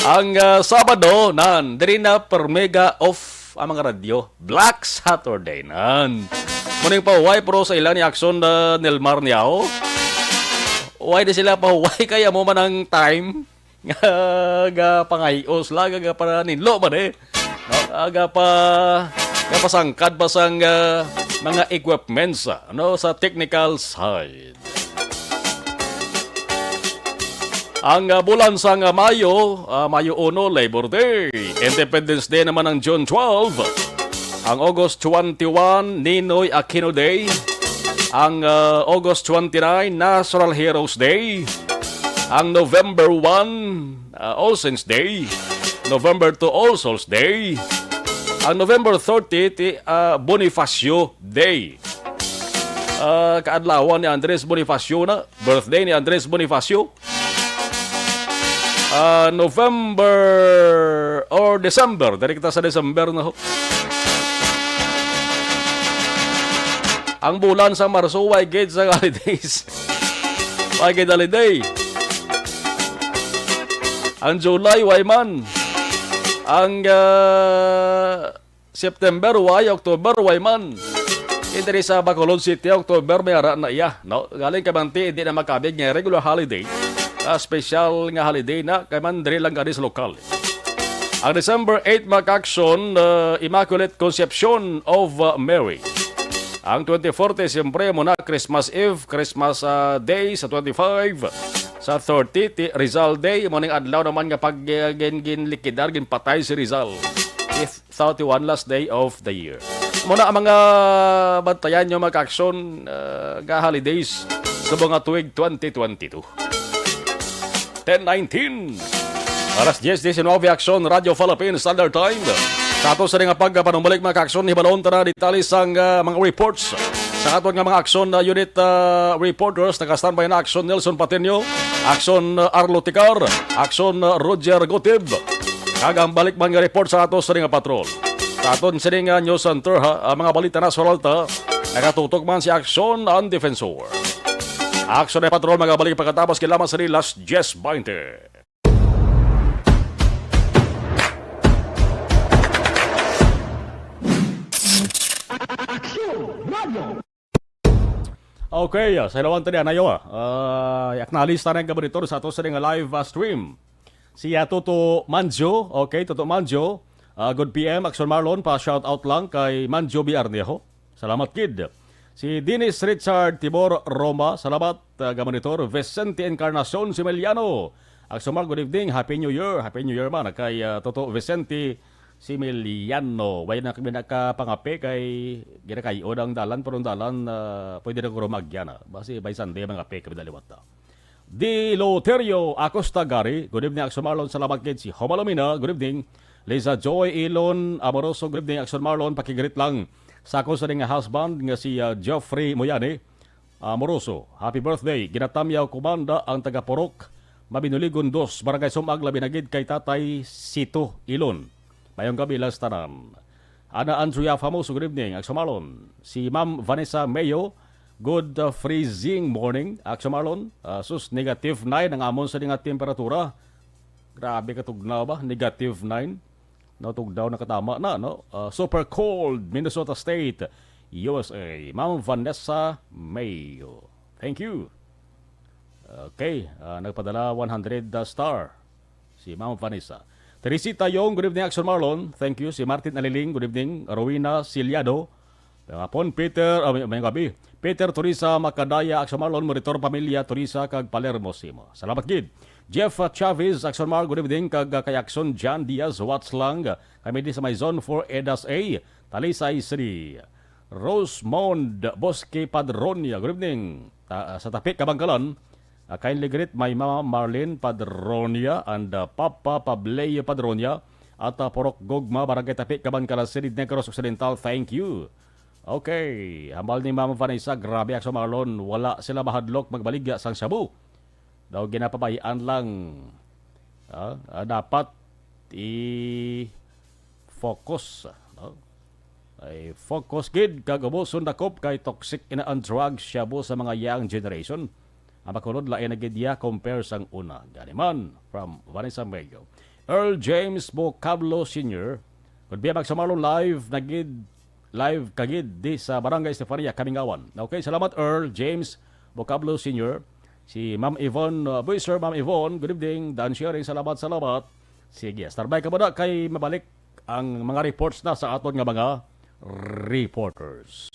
Ang, ah, Sabado, nan, diri na permega off ang mga radyo. Black Saturday, nan. Muning pahuway, pero sa ila ni Aksyon, ah, Nelmar Niao. Why di sila pahuway? Kaya mo man ang time. Nga, ga pangayos lang, ga paninlo man eh. No? Aga pa, ga pasangkad pa sang, ah, mga equipments, ah, no, sa technical side. Ang, ah, bulan sang, ah, Mayo, ah, Mayo uno, Labor Day. Independence Day naman ang June twelve. Ang August twenty-one, Ninoy Aquino Day. Ang, ah, August twenty-nine, National Heroes Day. Ang November one, ah, All Saints Day. November two, All Souls Day. Ang November thirty, ti, ah, Bonifacio Day. Ah, kaadlawan ni Andres Bonifacio na. Birthday ni Andres Bonifacio. Ah, November or December. Diri kita sa December na ho. Ang bulan sa Marso, way gid sa holidays. Way gid holiday. Ang July, way man. Ang, ah, September, way. October, way man. Diri sa Bacolod City, October, may ara na iya, no? Galing kay manti, hindi na makabig nga regular holiday. Ah, special nga holiday na, kay man diri lang gani sa lokal. Ang December eight, mga kaaksyon, ah, Immaculate Conception of, ah, Mary. Ang twenty-four, ti, siyempre, mo na Christmas Eve, Christmas, ah, Day sa twenty-five. Sa thirty, ti, Rizal Day, mo ning adlaw naman nga pag, ah, gin-, ginlikidar, ginpatay si Rizal. If thirty-one, last day of the year. Muna ang mga bantayan nyo, mga kaaksyon, ah, nga holidays sa mga tuig twenty twenty-two. Ten nineteen. Alas diyes diecinuebe, Aksyon, Radyo Philippine Standard Time. Sa ato sa nga pagpanumbalik, mga kaaksyon, hibalon ta na detalye sang, ah, mga reports. Sa aton nga mga aksyon na unit, ah, reporters, naka-standby na Aksyon Nelson Patino, Aksyon, ah, Arlo Ticar, Aksyon, ah, Roger Gutib. Kag ang balik man nga report sa ato sa nga patrol. Sa aton sini nga news center, ha, ang mga balita na sa Alta, nakatutok man si Aksyon ang Defensor. Aksyon ay patrol, mga balik pagkatapos kailangan sa last diyes baynte. Aksyon Radio. Okay, ah, sa ilawan ta niya, nayo, ah. Ah, i-acknowledge ta na ang gabonitor sa ato sa nga live, ah, stream. Si, ah, Toto Manjo, okay, Toto Manjo, ah, good P M, Aksyon Marlon, pa shout out lang kay Manjo B R Neho. Salamat, kid. Si Dennis Richard Tibor Roma, salamat, ah, gabonitor. Vicente Encarnacion Similiano, Aksyon Mar, good evening, Happy New Year, Happy New Year man, kay, ah, Toto Vicente Similiano. Way na kami nakapangape kay ginakay-o ang dalan, pero ang dalan, ah, pwede na guro mag-agyan, ah. Basi by Sunday, mangape kami daliwat, ah. Di Loterio Acosta Gari, good evening, Aksyon Marlon. Salamat gid. Si Homa Lumina, good evening. Liza Joy Ilon Amoroso, good evening, Aksyon Marlon. Pakigreet lang Sa ako sa nga husband nga si, ah, Geoffrey Moyani, ah, Moroso. Happy birthday. Ginatamyaw ko man da ang taga Purok, Mabinuligon dos, Barangay Sumag, labi na gid kay Tatay Sito Ilon. Mayong gabi lang sa tanan. Ana Andrea Famoso, good evening, Action Marlon. Si Ma'am Vanessa Mayo, good, uh, freezing morning, Action Marlon. Uh, sus, negative nine ang amon sa nga temperatura. Grabe ka tugnaw ba? Negative nine. No, tugnaw na katama na, no? Uh, super cold, Minnesota State, U S A. Ma'am Vanessa Mayo. Thank you. Okay, uh, nagpadala one hundred, uh, star. Si Ma'am Vanessa. Teresita Yong, good evening, Action Marlon. Thank you. Si Martin Aliling, good evening. Rowena Siliado, mayong hapon, Peter, ah, may, mayong gabi. Peter Teresa Macadaya, Action Marlon, Moritor Pamilya, Teresa, kag Palermo Simo. Salamat gid. Jeff, ah, Chavez, Action Marlon, good evening. Kag, ah, kay Action John Diaz, what's lang? Kami di sa may Zone four, Edas A, Talisay City. Rosemond Bosque Padronia, good evening. Ta-, ah, sa Tapi, Kabangkalan, ah, kindly greet my Mama Marlene Padronia and, ah, Papa Pableo Padronia at, ah, Purok Gugma, Barangay Tapi, Kabangkalan City, Negros Occidental. Thank you. Okay, hambal ni Mama Vanessa, grabe, Action Marlon, wala sila mahadlok magbaligya sang shabu. Daw ginapabayaan lang. Ah, ah, dapat i-focus, no? Ay, focus gid kag ubuson dakop kay toxic ina ang drugs, shabu sa mga young generation. Ang bakulod lain na gid ya compare sang una. Gani man, from Vanessa Mayo. Earl James Vocablo Senior, good be mag Samarlon live na gid, live ka gid di sa Barangay Estefania, Kamingawan. Okay, salamat Earl James Vocablo Senior. Si Ma'am Yvonne, uh, Boy, Sir, Ma'am Yvonne, good evening. Dan Sharing, salamat, salamat. Sige, standby ka muna kay mabalik ang mga reports na sa aton nga mga reporters.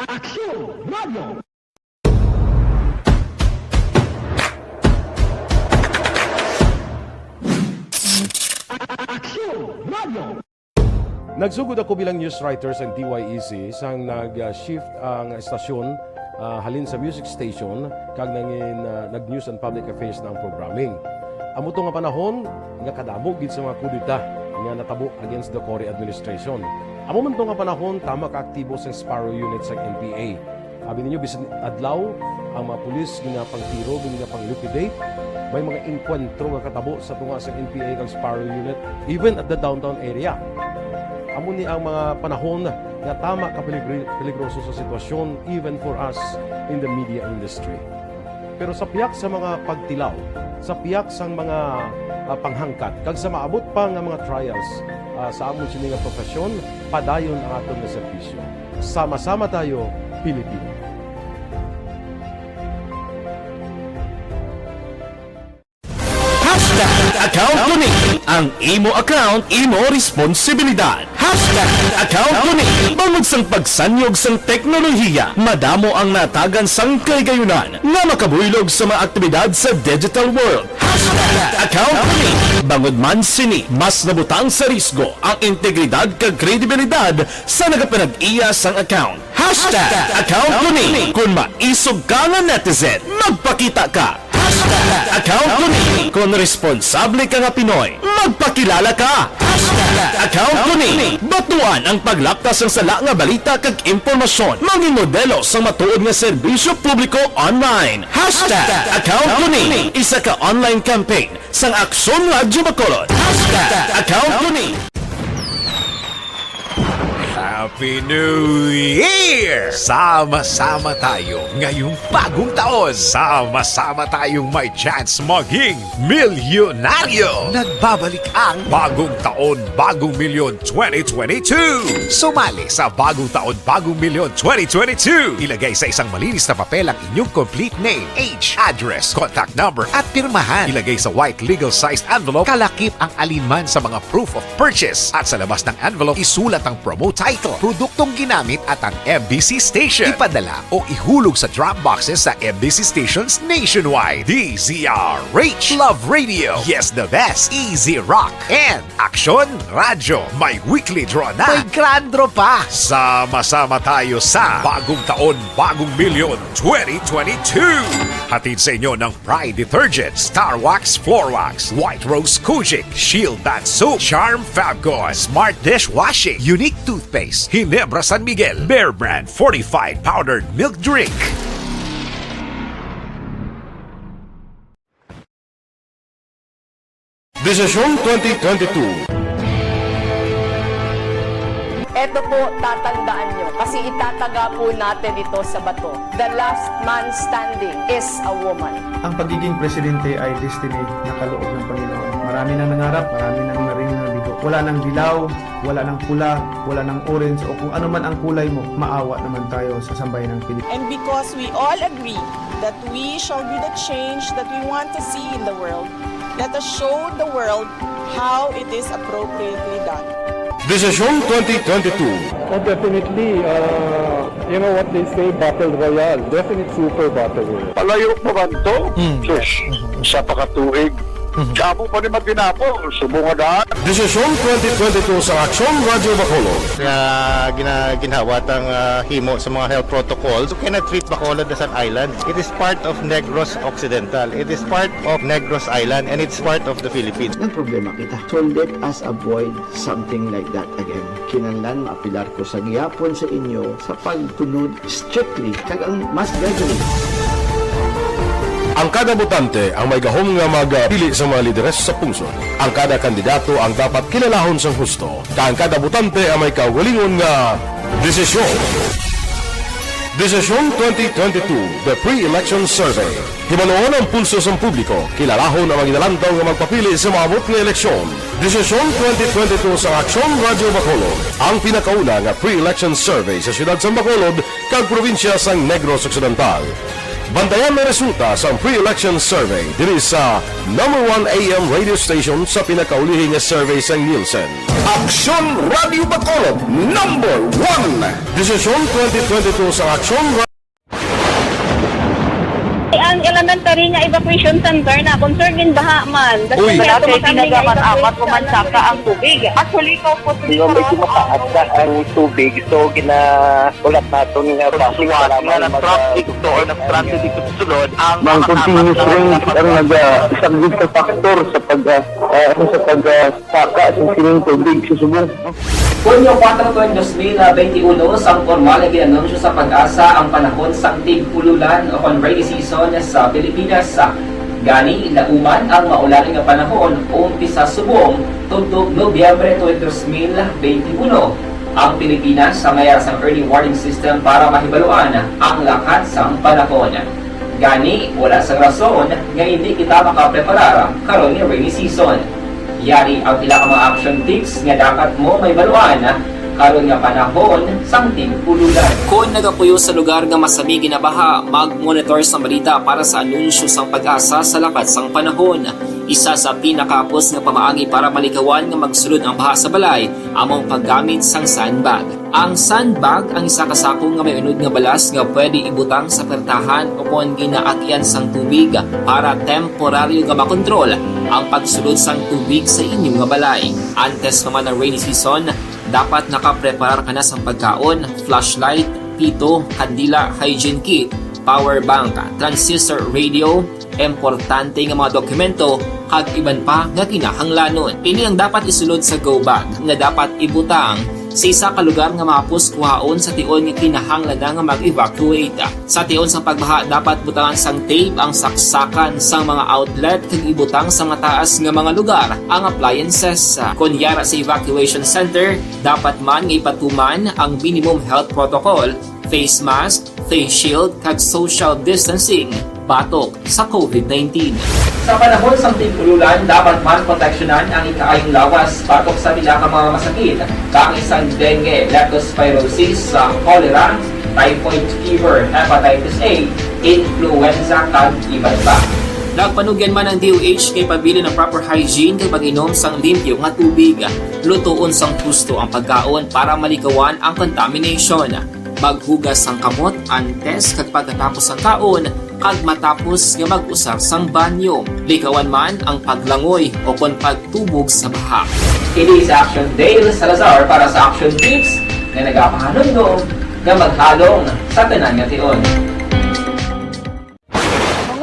Aksyon Radio! Aksyon Radio! Nagsugod ako bilang news writer sa D Y E C sang nag-shift ang estasyon, ah, halin sa music station kag nangin, ah, nag-news and public affairs na ang programming. Amo to nga panahon nga kadamo gid sa mga kudeta nga natabo against the Cory administration. Amo man to nga panahon, tama ka aktibo sang Sparrow Unit sang N P A. Abi ninyo, bisan adlaw, ang mga pulis ginapangtiro, ginapang-liquidate. May mga engkwentro nga katabo sa tunga sang N P A kag Sparrow Unit, even at the downtown area. Amo ni ang mga panahon nga tama ka peligri-, peligroso sa sitwasyon, even for us in the media industry. Pero sa pihak sa mga pagtilaw, sa pihak sang mga, ah, panghangkat, kag sa maabot pa nga mga trials, ah, sa amon sini nga profesyon, padayon ang aton nga serbisyo. Sama-sama tayo, Pilipino. Hashtag account ko ni. Ang imo account, imo responsibilidad. Hashtag account ko ni. Bangod sang pagsanyog sang teknolohiya, madamo ang natagan sang kahigayonan nga makabuylog sa mga aktibidad sa digital world. Hashtag account ko ni. Bangod man sini, mas nabutang sa risgo ang integridad kag kredibilidad sa nagapanag-iya sang account. Hashtag account ko ni. Kung maisog ka nga netizen, magpakita ka. Hashtag account ko ni. Kung responsable ka nga Pinoy, magpakilala ka. Hashtag account ko ni. Batuan ang paglapkas sang sala nga balita kag impormasyon. Mangin modelo sang matuod nga serbisyo publiko online. Hashtag account ko ni. Isa ka online campaign sang Aksyon Radyo Bacolod. Hashtag account ko ni. Happy New Year! Sama-sama tayo ngayong bagong taon. Sama-sama tayong may chance maging milyonaryo. Nagbabalik ang Bagong Taon, Bagong Milyon twenty twenty-two. Sumali sa Bagong Taon, Bagong Milyon twenty twenty-two. Ilagay sa isang malinis na papel ang inyong complete name, age, address, contact number, at pirmahan. Ilagay sa white legal-sized envelope, kalakip ang alinman sa mga proof of purchase. At sa labas ng envelope, isulat ang promo title, produktong ginamit, at ang M B C station. Ipadala o ihulog sa drop boxes sa M B C stations nationwide. D Z R H, Love Radio, Yes the Best, Easy Rock, and Aksyon Radyo. May weekly draw na. May grand draw pa. Sama-sama tayo sa Bagong Taon, Bagong Milyon twenty twenty-two. Hatid sa inyo ng Pride Detergent, Star Wax Floor Wax, White Rose Kojic, Shield Bath Soap, Charm Fabcon, Smart Dishwashing, Unique Toothpaste, Ginebra San Miguel, Bear Brand Fortified Powdered Milk Drink. Desisyon twenty twenty-two. Eto po, tatandaan nyo, kasi itataga po natin ito sa bato. The last man standing is a woman. Ang pagiging presidente ay destiny na kaloob ng Panginoon. Marami nang nangarap, marami nang naring nabigo. Wala nang dilaw, wala nang pula, wala nang orange, o kung ano man ang kulay mo, maawa naman tayo sa sambayan ng Pilipinas. And because we all agree that we shall be the change that we want to see in the world, let us show the world how it is appropriately done. Desisyon twenty twenty-two. Oh, definitely. Uh, you know what they say, battle royale. Definite super battle royale. Palayo pa man to? Sus, sa pakatuig. Damo pa ni matinapo, subong nga daan. Desisyon twenty twenty-two sa Aksyon Radyo Bacolod. Nga gina-, ginhawa tang ah, himo sa mga health protocols. You cannot treat Bacolod as an island. It is part of Negros Occidental. It is part of Negros Island and it's part of the Philippines. Nagproblema kita. So let us avoid something like that again. Kinahanglan maapilar ko sa gihapon sa inyo sa pagtunod strictly kag ang mass gathering. Ang kada botante ang may gahom nga magpili sa mga lideres sa pungsod. Ang kada kandidato ang dapat kilalahon sang husto, kag ang kada botante ang may kaugalingon nga desisyon. Desisyon twenty twenty-two, The Pre-Election Survey. Hibaluon ang pulso sang publiko, kilalahon ang mga ginalantaw nga magpapili sa maabot nga eleksyon. Desisyon twenty twenty-two sa Aksyon Radyo Bacolod, ang pinakauna nga pre-election survey sa siyudad sang Bacolod kag probinsya sang Negros Occidental. Bantayan ang resulta sang pre-election survey diri sa number one A M radio station sa pinakaulihi nga survey sang Nielsen. Aksyon Radyo Bacolod, number one. Desisyon twenty twenty-two sa Aksyon Ra- Ang elementary nga evacuation center na concern in baha man. Uy. Wala kay ginagamat-amat o mansaka ang tubig. Actually, ikaw po Hindi mo medyo mataas na ang tubig, so ginaulat naton nga basi wala man mag- traffic to or na-stranded dito sa sulod ang Ang continuous rain ang nagasaglit sa factor sa pag, ah, ah, ano, sa pag, ah, saka sa sining tubig sa subong. Hunyo kuwatro, dos mil benti uno, sang pormal nga gin-anunsyo sa PAGASA ang panahon sang tig-ululan o kon rainy season sa Pilipinas. Gani, nauman ang maulan nga panahon, umpisa subong tubtob Nobyembre twenty twenty-one. Ang Pilipinas may ara sang early warning system para mahibaluan ang lakat sang panahon. Gani, wala sang rason nga indi kita makapreparar karon nga rainy season. Yari ang pila ka mga action tips nga dapat mo mahibaluan karon nga panahon sang tig-ululan. Kon nagapuyo sa lugar nga masami ginabaha, mag-monitor sang balita para sa anunsyo sang PAGASA sa lakat sang panahon. Isa sa pinakahapos nga pamaagi para malikawan nga magsulod ang baha sa balay amo ang paggamit sang sandbag. Ang sandbag ang isa ka sako nga may unod nga balas nga pwede ibutang sa pertahan o kon ginaagyan sang tubig para temporaryo nga makontrol ang pagsulod sang tubig sa inyo nga balay. Antes pa man ang rainy season, dapat nakapreparar ka na sang pagkaon, flashlight, pito, kandila, hygiene kit, power bank, transistor radio, importante nga mga dokumento, kag iban pa nga kinahanglanon. Ini ang dapat isulod sa go bag nga dapat ibutang sa isa ka lugar nga mahapos kuhaon sa tion nga kinahanglan na nga mag-evacuate. Sa tion sang pagbaha, dapat butangan sang tape ang saksakan sang mga outlet kag ibutang sa mataas nga mga lugar ang appliances. Kon yara sa evacuation center, dapat man nga ipatuman ang minimum health protocol, face mask, face shield, kag social distancing batok sa COVID nineteen. Sa panahon sang tig-ululan, dapat man proteksyonan ang ikaayong lawas batok sa pila ka mga masakit, kaangay sang dengue, leptospirosis, cholera, typhoid fever, hepatitis A, influenza, kag iban pa. Nagpanugyan man ang D O H nga ipabilin ang proper hygiene kag pag-inom sang limpyo nga tubig. Lutoon sang husto ang pagkaon para malikawan ang contamination. Maghugas sang kamot antes kag pagkatapos sang kaon kag matapos nga mag-usar sang banyo. Likawan man ang paglangoy o kon pagtubog sa baha. Ini si Action Dale Salazar para sa Action Tips nga nagapahanumdom nga maghalong sa tanan nga tion.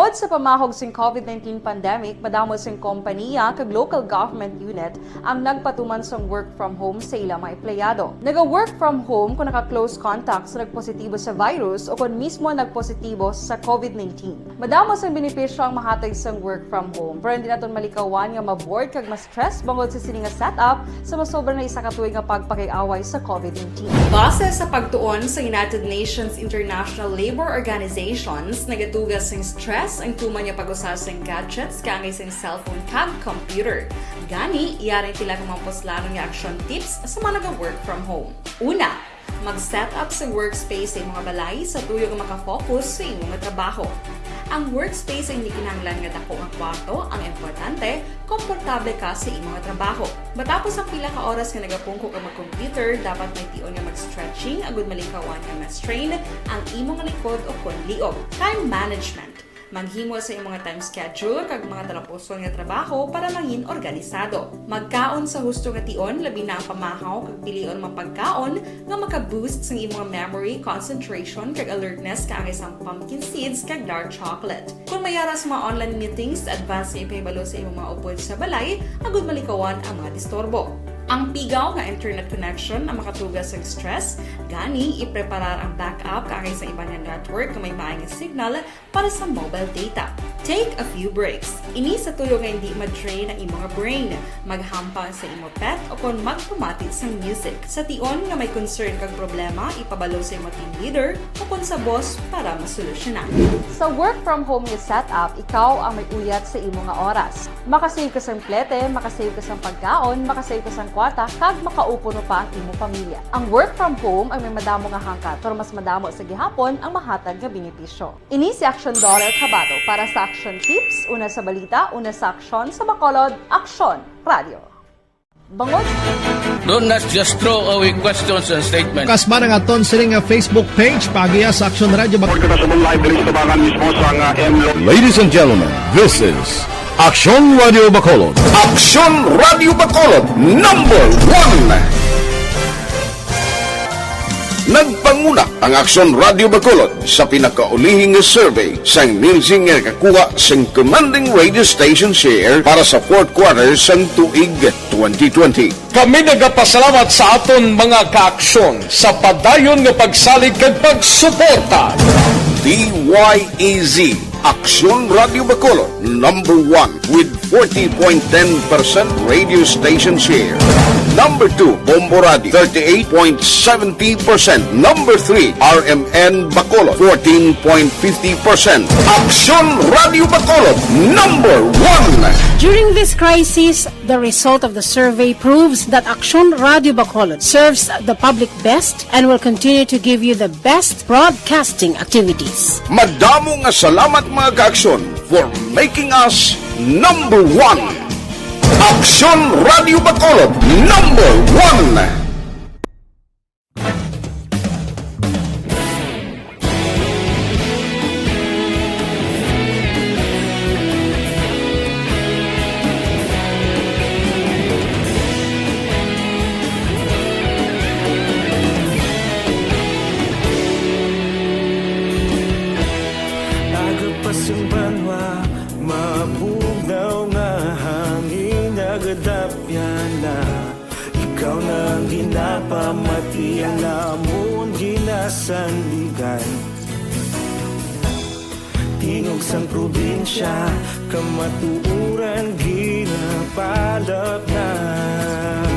Sa pamahog sing COVID nineteen pandemic, madamo sing kompaniya kag local government unit ang nagpatuman sang work from home sa ila mga empleyado. Naga-work from home kung naka-close contact sa nagpositibo sa virus o kon mismo nagpositibo sa COVID nineteen. Madamo sang benepisyo ang mahatag sang work from home, pero hindi naton malikawan nga ma-bored kag ma-stress bangod sa sini nga setup sa masobra na isa ka tuig nga pagpakig-away sa COVID nineteen. Base sa pagtuon sa United Nations International Labour Organizations, nagatuga sing stress ang tuman nga pag-usa sing gadgets kaangay sing cellphone kag computer. Gani, yari pila ka mga puslanon nga action tips sa mga naga-work from home. Una, mag-set up sa workspace sa imong balay sa tuyo nga maka-focus sa imong trabaho. Ang workspace ay hindi kinahanglan nga dako nga kwarto ang importante, komportable ka sa imong trabaho. Matapos ang pila ka oras nga nagapungko ka mag-computer, dapat may tion nga mag-stretching agud malikawan nga ma-strain ang imong likod o kon liog. Time management. Maghimo sa imong time schedule kag mga talapuson nga trabaho para mangin organisado. Magkaon sa husto nga tion, labi na ang pamahaw kag pilion mga pagkaon nga maka-boost sang imong memory, concentration, kag alertness kaangay sang pumpkin seeds kag dark chocolate. Kung may ara sa mga online meetings, advance nga ipahibalo sa imong mga upod sa balay agud malikawan ang mga disturbo. Ang pigaw nga internet connection ang makatuga sa stress, gani ipreparar ang backup kaangay sa iban nga network nga may maay nga signal para sa mobile data. Take a few breaks. Ini sa tuyo nga hindi ma-drain ang imong brain. Maghampang sa imo pet o kon magpamati sang music. Sa tion nga may concern kag problema, ipabalo sa imo team leader o kon sa boss para masolusyonan. Sa work from home nga setup, ikaw ang may uyat sa imo nga oras. Makasave ka sang plete, makasave ka sang pagkaon, makasave ka sang kwarta, kag makaupo pa ang imo pamilya. Ang work from home ang may madamo nga hangkat, pero mas madamo sa gihapon ang mahatag nga benepisyo. Ini si Action Dollar Cabato para sa Action Tips, una sa balita, una sa aksyon, sa Bacolod, Aksyon Radio. Bangod. Do not just throw away questions and statements. Kasma ang aton sini nga Facebook page, paagiha sa Action Radio Bac- Report ko na sa mong live diri sa tubangan mismo sa nga M L O. Ladies and gentlemen, this is Action Radio Bacolod. Action Radio Bacolod, number one. Nagpanguna ang Aksyon Radio Bacolod sa pinakaulihi nga survey sang Nielsen nga nakakuha sang commanding radio station share para sa fourth quarter sang tuig twenty twenty. Kami nagapasalamat sa aton mga kaaksyon sa padayon nga pagsalig kag pagsuporta. D Y E Z, Aksyon Radio Bacolod, number one with forty point ten percent radio station share. Number two, Bombo Radio, thirty-eight point seventy percent. Number three, R M N Bacolod, fourteen point fifty percent. Aksyon Radio Bacolod, number one. During this crisis, the result of the survey proves that Aksyon Radio Bacolod serves the public best and will continue to give you the best broadcasting activities. Madamo nga salamat, mga kaaksyon, for making us number one. Aksyon Radio Bacolod, number one. Aga pa sing banwa, mabugnaw nga hangin nagadapyan na. Ikaw na ang ginapamati, ang amon ginasandigan. Tingog sang probinsya, kamatuoran ginapalapnag.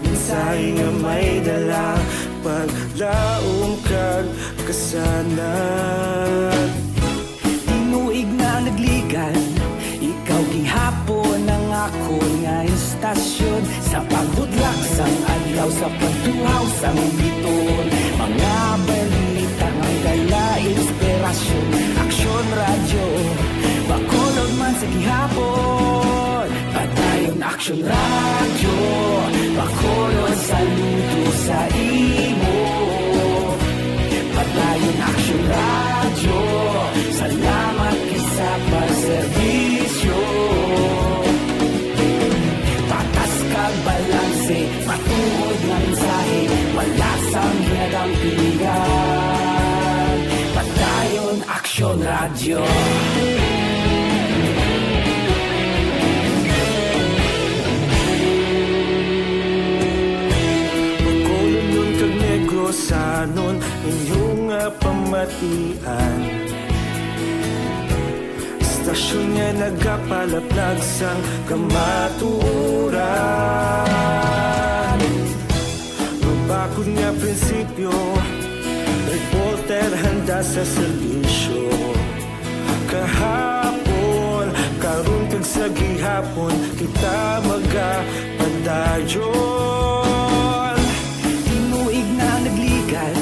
Mensahe nga may dala, paglaom kag kasanag. Tinuig na nagligan, ikaw gihapon ang akon nga istasyon. Sa pagbudlak sang adlaw, sa pagtuhaw sang biton, mga balita nga dala inspirasyon. Aksyon Radyo Bacolod man sa gihapon. Padayon Aksyon Radyo Bacolod, saludo sa imo. Padayon Aksyon Radyo, salamat gid sa pagserbisyo. Patas kag balanse, matuod nga mensahe, wala sang ginadampingan. Padayon Aksyon Radyo. Nun inyong, ah, pamatian, istasyon nga nagapalaplag sang kamatuoran. Mabakod nga prinsipyo, reporter handa sa serbisyo. Kahapon, karon kag sa gihapon, kita magapadayon. Tinuig na nagligan,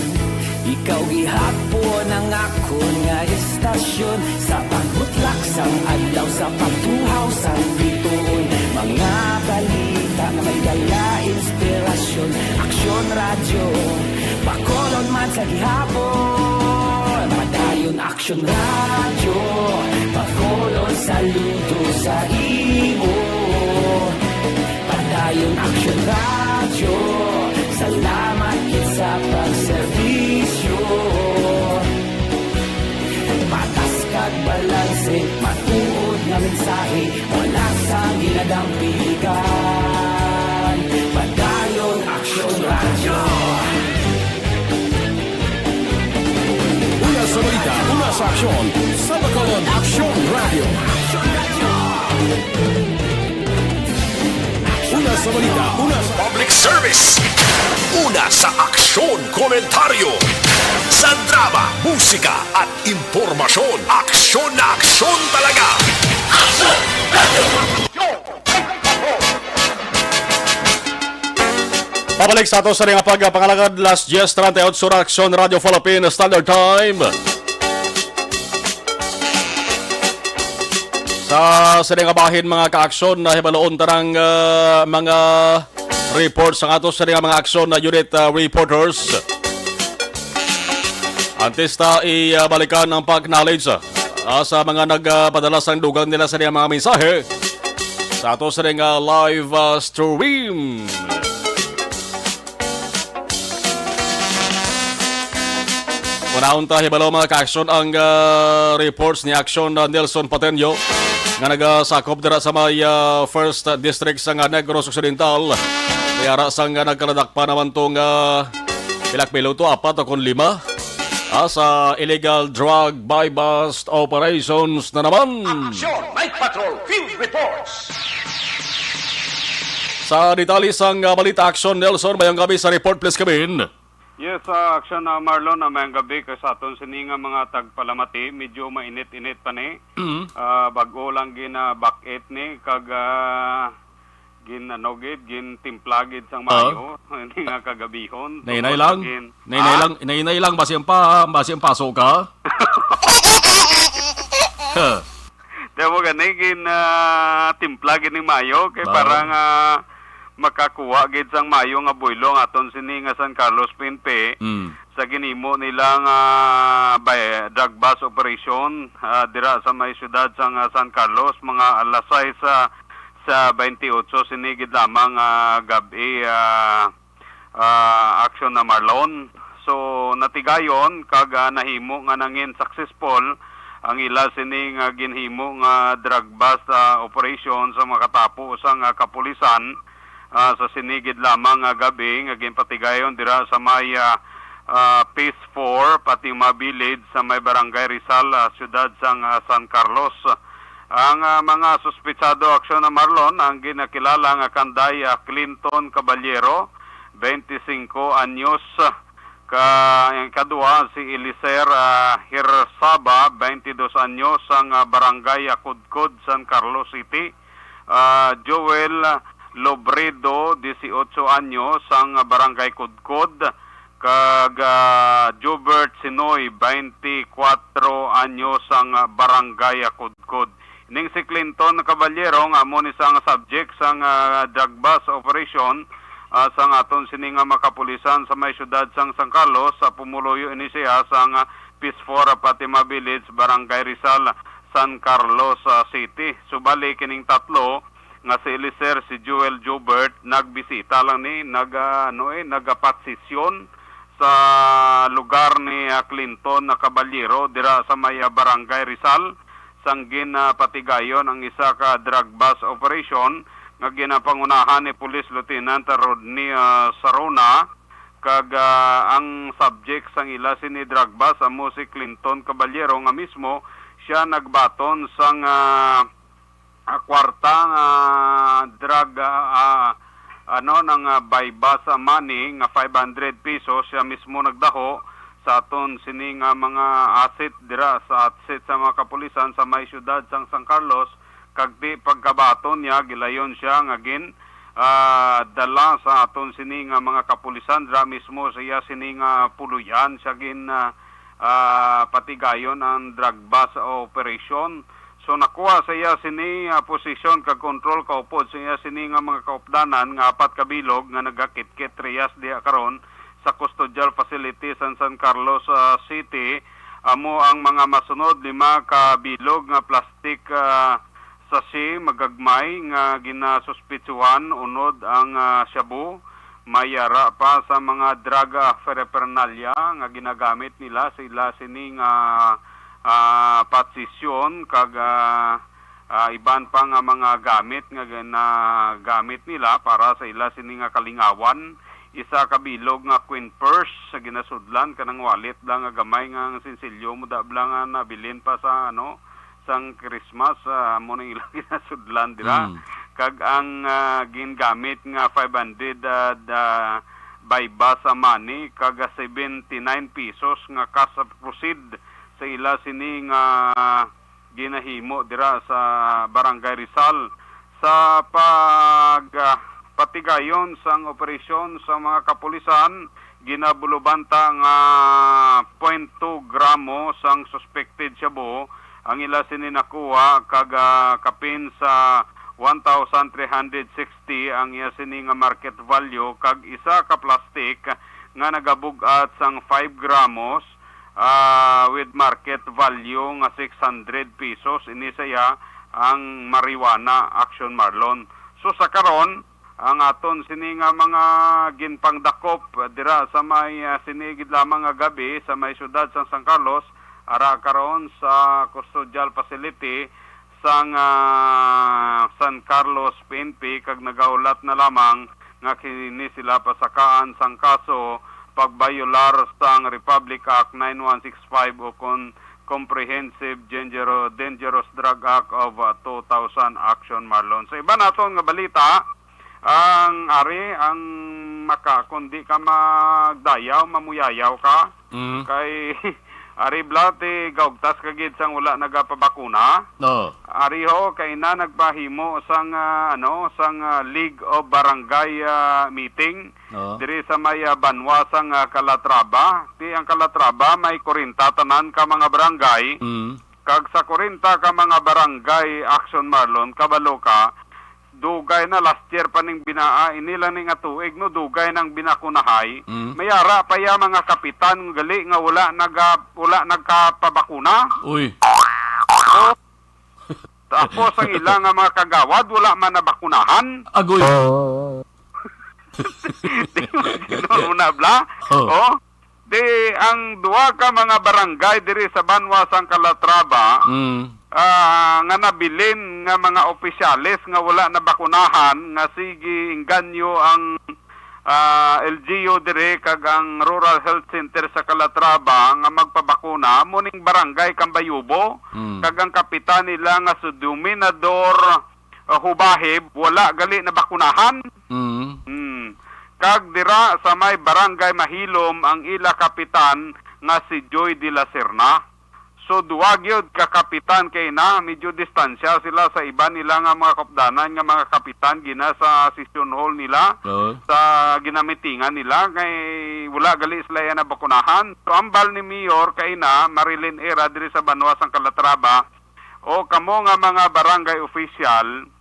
ikaw gihapon ang akon nga istasyon. Sa pagbutlak sang adlaw, sa pagtuhaw sang bituon, mga balita nga may dala inspirasyon. Aksyon Radyo, Bacolod man sa gihapon. Padayon Aksyon Radyo, Bacolod, saludo sa imo. Padayon Aksyon Radyo, salamat gid sa pagserbisyo. Patas kag balanse, matuod nga mensahe, wala sang ginadampigan. Padayon Aksyon Radyo. Una sa balita, una sa aksyon, sa Bacolod Aksyon Radyo. Una sa balita, una sa public service. Una sa aksyon, komentaryo. Sa drama, musika, at impormasyon. Aksyon na aksyon talaga. Pabalik sa ato sa nga pagpangalagad, alas diyes treinta y ocho, Aksyon Radyo Philippine Standard Time. Sa sini nga bahin, mga kaaksyon, na hibaloon tanang, ah, mga reports ang ato sini nga mga aksyon na unit, ah, reporters. Antes ta i, ah, balikan ang pag-acknowledge, ah, sa mga nagpadala sang dugang nila sa mga mensahe sa ato sini nga live, ah, stream. Unahon ta hibalo, mga ka-aksyon, ang, ah, reports ni Aksyon, ah, Nelson Pateño nga nagasakop dira sa may, ah, First District sa nga Negros Occidental. Kaya ra sang, ah, nagkaladakpan naman tong, ah, pila ka minuto, apat o kon lima, ah, sa illegal drug buy-bust operations na naman. Aksyon Night Patrol Field Reports. Sa detalye sang, ah, balita, Aksyon Nelson, mayong gabi sa report, please come in. Yes, ah, Aksyon, ah, Marlon, ah, mayong gabi kay sa aton sini nga mga tagpalamati, medyo mainit-init pa ni. Mm. Ah, bag-o lang gin, ah, bakit ni kag, ah, gin, ano, gid, gin timpla gid sang Oo. Maayo. Hindi nga kagabihon. Nainay Tungod lang. Gin, Nainay ha? Lang, nainay lang, basi ang pa, basi ang paso ka. Huh. Di mo gani, gin, ah, timpla gid ning maayo kay Oo. Parang, ah, makakuha gid sang maayo nga buylo ang aton sini nga San Carlos P N P Mm. sa ginhimo nila nga bay-, drug bust operation, ah, dira sa may siyudad sang, ah, San Carlos, mga alas sais, ah, sa twenty-eight sini gid lamang, ah, gab-i, ah, ah, Aksyon na Marlon. So, natigayon kag, ah, nahimo nga nangin successful ang ila sini nga ginhimo nga drug bust, ah, operation sa makatapo sang, ah, kapulisan, ah, sa sini gid lamang nga gab-i nga ginpatigayon dira sa may, ah, ah, Phase four, Fatima Village sa may Barangay Rizal, ah, siyudad sang, ah, San Carlos. Ang, ah, mga suspitsado, Aksyon na Marlon, ang ginakilala nga kanday, ah, Clinton Caballero, twenty-cinco anyos, ka, ang kadua si Eliser, ah, Hirsaba, twenty-dos anyos, sang, ah, Barangay, ah, Kudkod, San Carlos City. Ah, Joel Lobredo, dieciocho anyos, sang, ah, Barangay Kudkod, kag, ah, Jobert Sinoy, twenty-four anyos, sang, ah, Barangay, ah, Kudkod. Ning si Clinton Caballero nga amo ni sang subject sang, ah, drug bust operation, ah, sang aton sini nga makapulisan sa may siyudad sang San Carlos, sa pumuluyo ini siya sang, ah, Phase four Fatima Village, Barangay Rizal, San Carlos, ah, City. Subali kining tatlo nga si Eliser, si Joel Jobert, nagbisita lang ni, nag, ah, ano eh, nagapatsisyon sa lugar ni, ah, Clinton na Caballero dira sa may, ah, Barangay Rizal, sang gin, ah, patigayon ang isa ka drug bust operation nga ginapangunahan ni Police Lieutenant Rodney, ah, Sarona, Kag, ah, ang subject sang ila sini drug bust amo si Clinton Caballero nga mismo siya nagbaton sang, ah, ah, kwarta nga drug, ah, ah, ano, nang, ah, buy bust money nga five hundred pesos siya mismo nagdaho sa aton sini nga mga asset dira sa asset sa mga kapulisan sa may siyudad sang San Carlos, kag ti pagkabaton niya gilayon siya nga gin, ah, dala sa aton sini nga mga kapulisan dira mismo sa iya sini nga puluyan siya gin, ah, ah, patigayon ang drug bust operation. So nakuha sa iya sini, ah, posisyon kag kontrol kaupod sa iya sini nga mga kaupdanan nga apat ka bilog nga nagakitkit riyas diha karon sa custodial facility sa San Carlos, ah, City. Amo ang mga masunod, lima ka bilog nga plastic, ah, sachet magagmay nga ginasuspitsuhan unod ang, ah, shabu. May ara pa sa mga drug, ah, paraphernalia nga ginagamit nila sa ila sini nga, ah, posisyon kag, ah, ah, iban pa nga mga gamit nga ginagamit nila para sa ila sini nga kalingawan. Isa ka bilog nga queen purse sa ginasudlan kanang wallet lang nga gamay nga ang sinsilyo mo da bla nga nabilin pa sa, ano, sang Christmas, ah, amo nang ilang ginasudlan dira. Mm. Kag ang, ah, gingamit nga five hundred, ah, da, buy bust money, kag seventy-nine pesos nga cash proceed sa ila sini nga ginahimo dira sa Barangay Rizal. Sa pag, ah, patigayon sang operasyon sa mga kapulisan, ginabulubanta nga point two gramo sang suspected shabu ang ila sini nakuha, kag, ah, kapin sa one thousand three hundred sixty ang iya sini nga market value, kag isa ka plastic nga nagabug-at sang five gramos, ah, with market value nga six hundred pesos. Ini sa iya ang marijuana, Action Marlon. So sa karon, ang aton sini nga mga ginpangdakop dira sa may, ah, sini gid lamang nga gabi sa may siyudad sang San Carlos, ara karon sa custodial facility sang, ah, San Carlos P N P, kag nagahulat na lamang nga kini sila pasakaan sang kaso pagbayolar sang Republic Act nine one six five o kon Comprehensive Danger-, Dangerous Drug Act of, ah, two thousand, Action Marlon. Sa iban naton nga balita, ang ari, ang maka, kung di ka magdayaw, mamuyayaw ka. Mm. Kay ari bla ti gaugtas ka gid sang wala nagapabakuna. Oo. Ari ho, kay na nagpahimo sang, ah, ano, sang, ah, League of Barangay, ah, meeting Oo. diri sa may, ah, banwa sang, ah, Calatrava. Ti ang Calatrava may kwarenta tanan ka mga barangay. Mm. Kag sa kwarenta ka mga barangay, Action Marlon, kabalo ka, dugay na, last year pa ning binaa, ini lang ni nga tuig, no, dugay nang binakunahay. Mm. May ara pa ya mga kapitan gali nga wala naga-, wala nagkapabakuna. Uy. O, tapos ang ila nga mga kagawad wala man nabakunahan. Agoy. Di mo, mo na bla? Oh. Oh. Di ang duha ka mga barangay diri sa banwa sang Calatrava, Mm. ah, nga nabilin nga mga opisyales nga wala nabakunahan, nga sige inganyo ang, ah, L G U diri kag ang Rural Health Center sa Calatrava nga magpabakuna, amo ning barangay Cambayubo, Mm. kag ang kapitan nila nga si Dominador, ah, Hubahib, wala gali nabakunahan. Mm. Hmm. Kag dira sa may Barangay Mahilom ang ila kapitan nga si Joy de la Serna. So, duwa gyud ka kapitan kay na, medyo distansya sila sa iban nila nga mga kaupdanan nga mga kapitan gina sa session hall nila, Oo. sa ginamitingan nila, kay wala gali sila yan nabakunahan. So, ambal ni Mayor kay na, Marilyn Era, diri sa banwa sang Calatrava, o kamo nga mga barangay official,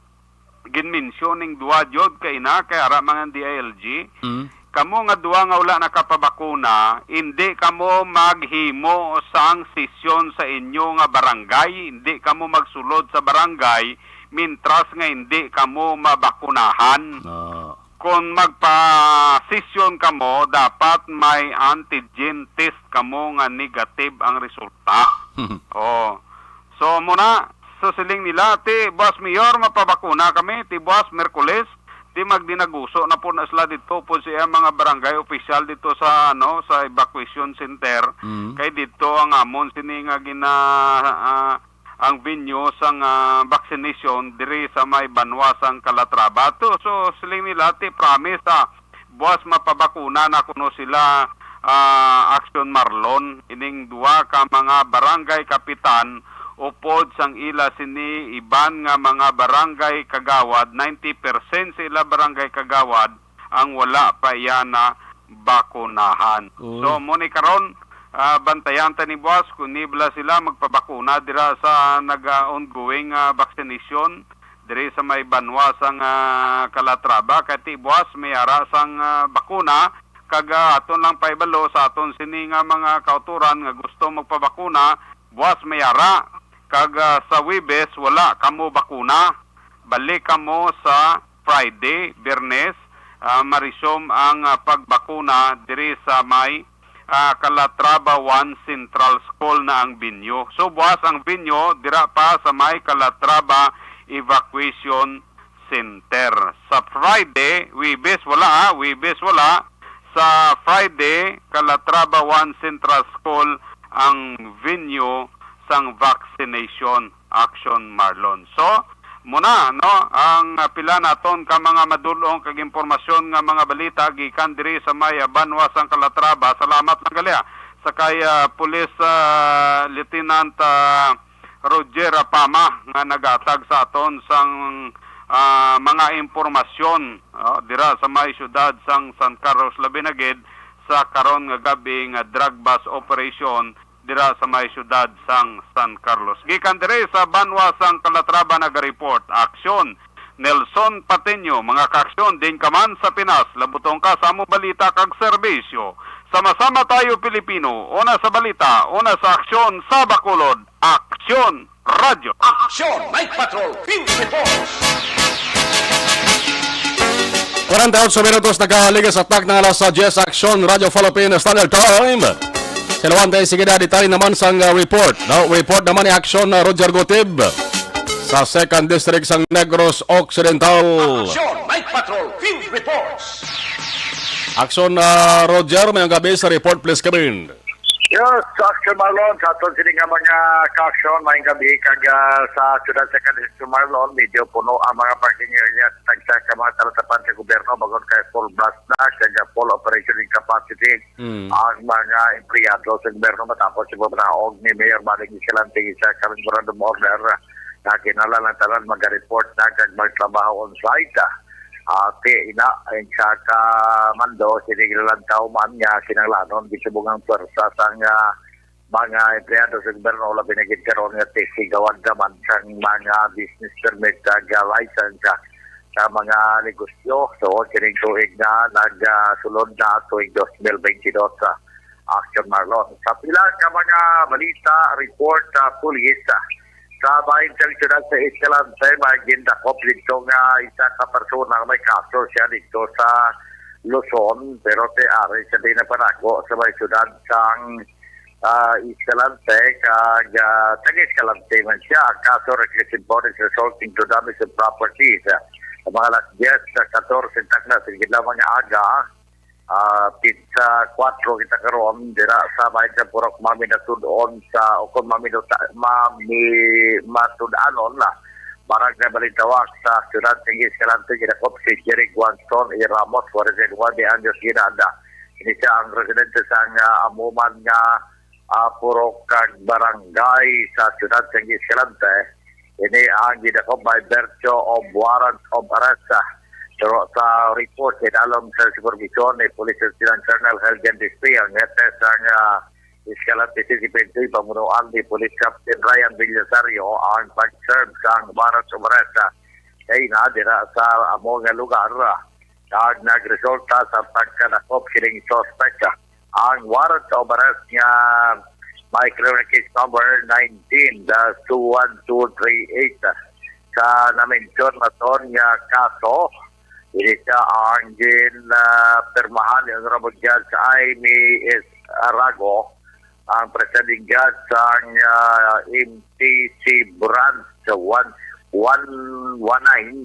ginmensyon ning duha jud kay na, kay ara mga D I L G. Mm. Kamo nga duha nga wala nakapabakuna, indi kamo maghimo sang sesyon sa inyo nga barangay, indi kamo magsulod sa barangay mintras nga indi kamo mabakunahan. Ah. Kon magpa-sesyon kamo, dapat may antigen test kamo nga negative ang resulta. Oh. So, muna, sa siling nila, ti, Boss Mayor, mapabakuna kami, ti, Boss, Merkules, di magdinaguso na po na sila dito po siya mga barangay official dito sa, ano, sa evacuation center. Mm. Kay dito ang amon sini nga gina-, ah, ang venue sang, ah, vaccination diri sa may banwa sang Calatrava. To, so, siling nila, ti promise, ah, buwas mapabakuna na kuno sila, ah, Action Marlon. Ining duha ka mga barangay kapitan, upod sang ila sini iban nga mga barangay kagawad, ninety percent sa ila barangay kagawad ang wala pa iya na bakunahan. Uy. So, mo ni karon, ah, bantayan ta ni buwas kung ni bala sila magpabakuna dira sa naga-ongoing, ah, vaccination diri sa may banwa sang, ah, Calatrava. Kay ti buwas may ara sang, ah, bakuna, kag, ah, aton lang paibalo sa aton sini nga mga kautoran nga gusto magpabakuna, buwas may ara, kag, ah, sa Huwebes wala kamo bakuna, balik kamo sa Friday, Biyernes, ah, marisom ang, ah, pagbakuna diri sa may, ah, Calatrava one Central School na ang venue. So, buwas ang venue, dira pa sa may Calatrava Evacuation Center. Sa Friday, Huwebes wala, ha? Huwebes wala. Sa Friday, Calatrava one Central School ang venue sang vaccination, Action Marlon. So, muna, no, ang, ah, pila naton ka mga madulong kag impormasyon nga mga balita gikan diri sa may, ah, banwa sang Calatrava. Salamat lang gali, ah, sa kay, ah, Police, ah, Lieutenant, ah, Roger Apama nga naghatag sa aton sang, ah, mga impormasyon, ah, dira sa may siyudad sang San Carlos Labinagid sa karon nga gab-i nga drug bust operation dira sa may siyudad sang San Carlos. Gikan diri sa banwa sang Calatrava naga-report, Aksyon, Nelson Patiño, mga kaaksyon, din ka man sa Pinas, labutong ka sa among balita kag serbisyo. Sama-sama tayo, Pilipino, una sa balita, una sa aksyon, sa Bacolod, Aksyon Radyo. Action Night Patrol Field Reports. Kwarenta y ocho minutos nagkahaligas sa tak ng alas diyes, Aksyon Radyo Philippine Standard Time. Sa Luwante, sige na, detalye naman sang, uh, report. No? Report naman ni Aksyon, uh, Roger Gutib sa Second District sang Negros Occidental. Action Night Patrol Field Reports. Aksyon, uh, Roger, mayong gabi sa report, please come in. Yes, Action Marlon, sa aton sini nga mga kaaksyon, mayong gabi, kag, ah, sa siyudad sa Calixto Marlon, medyo puno ang mga parking area sa tagsa ka mga talatapan sa gobyerno, bagon kay full blast na, kag full operation in capacity. Mm. Ang mga empleyado sa gobyerno matapos sa pamanaog ni Mayor Baling Escalante sa ka memorandum order na kinahanglan ang tanan maga-report na kag magtrabaho on site. Ati ina, ang sa kamando, sinigilalantaw man nga kinahanglanon gisubong ang pwersa sang, ah, mga empleyado sa gobyerno, labi na gid karon nga tisigawad naman sang mga business permit kag, ah, license, ah, sa mga negosyo. So, kining tuig na nagsulod na tuig dos mil bentidós, ah, Action Marlon. Sa pila ka mga balita, report sa pulis, ah, sa bahin sang siyudad sa Escalante, may gindakop dito nga isa ka persona nga may kaso siya dito sa Luzon, pero ti ari sa di na panago sa may siyudad sang, ah, Escalante, kag, ah, taga Escalante man siya. Ang kaso, reckless imprudence resulting to damage of properties. Sa mga alas diyes sa katorse takna sa gidlamang nga aga, ah, pizza kwatro kita karon dira sa bahin sa Purok Mami Natud-on sa, o kung Mami Nuta-, Mami Matud-anon na, Barangay Balintawak sa siyudad sa Escalante, gidakop si Jerry Guanston E. Ramos, forty-one anyos gidada. Ini siya ang residente sa nga amuman nga, ah, purok kag barangay sa siyudad sa Escalante. Ini ang gidakop by virtue of warrant of arrest. Pero sa report, idalom sa supervision ni Police Lieutenant Colonel Helgen Dispe, ang hepe sang, ah, Escalante City P N P, pamunuan ni Police Captain Ryan Villasario ang pag-serve sang warrant of arrest kay na dira sa amo nga lugar. Kag nagresulta sa pagkadakop kining suspect. Ang warrant of arrest nga may criminal case number nineteen dash two one two three eight sa na-mention naton nga kaso. Ini siya ang gin, ah, pirmahan ni Honorable Judge Amy S. Arago, ang presiding judge sang, ah, M T C branch sa one one one nine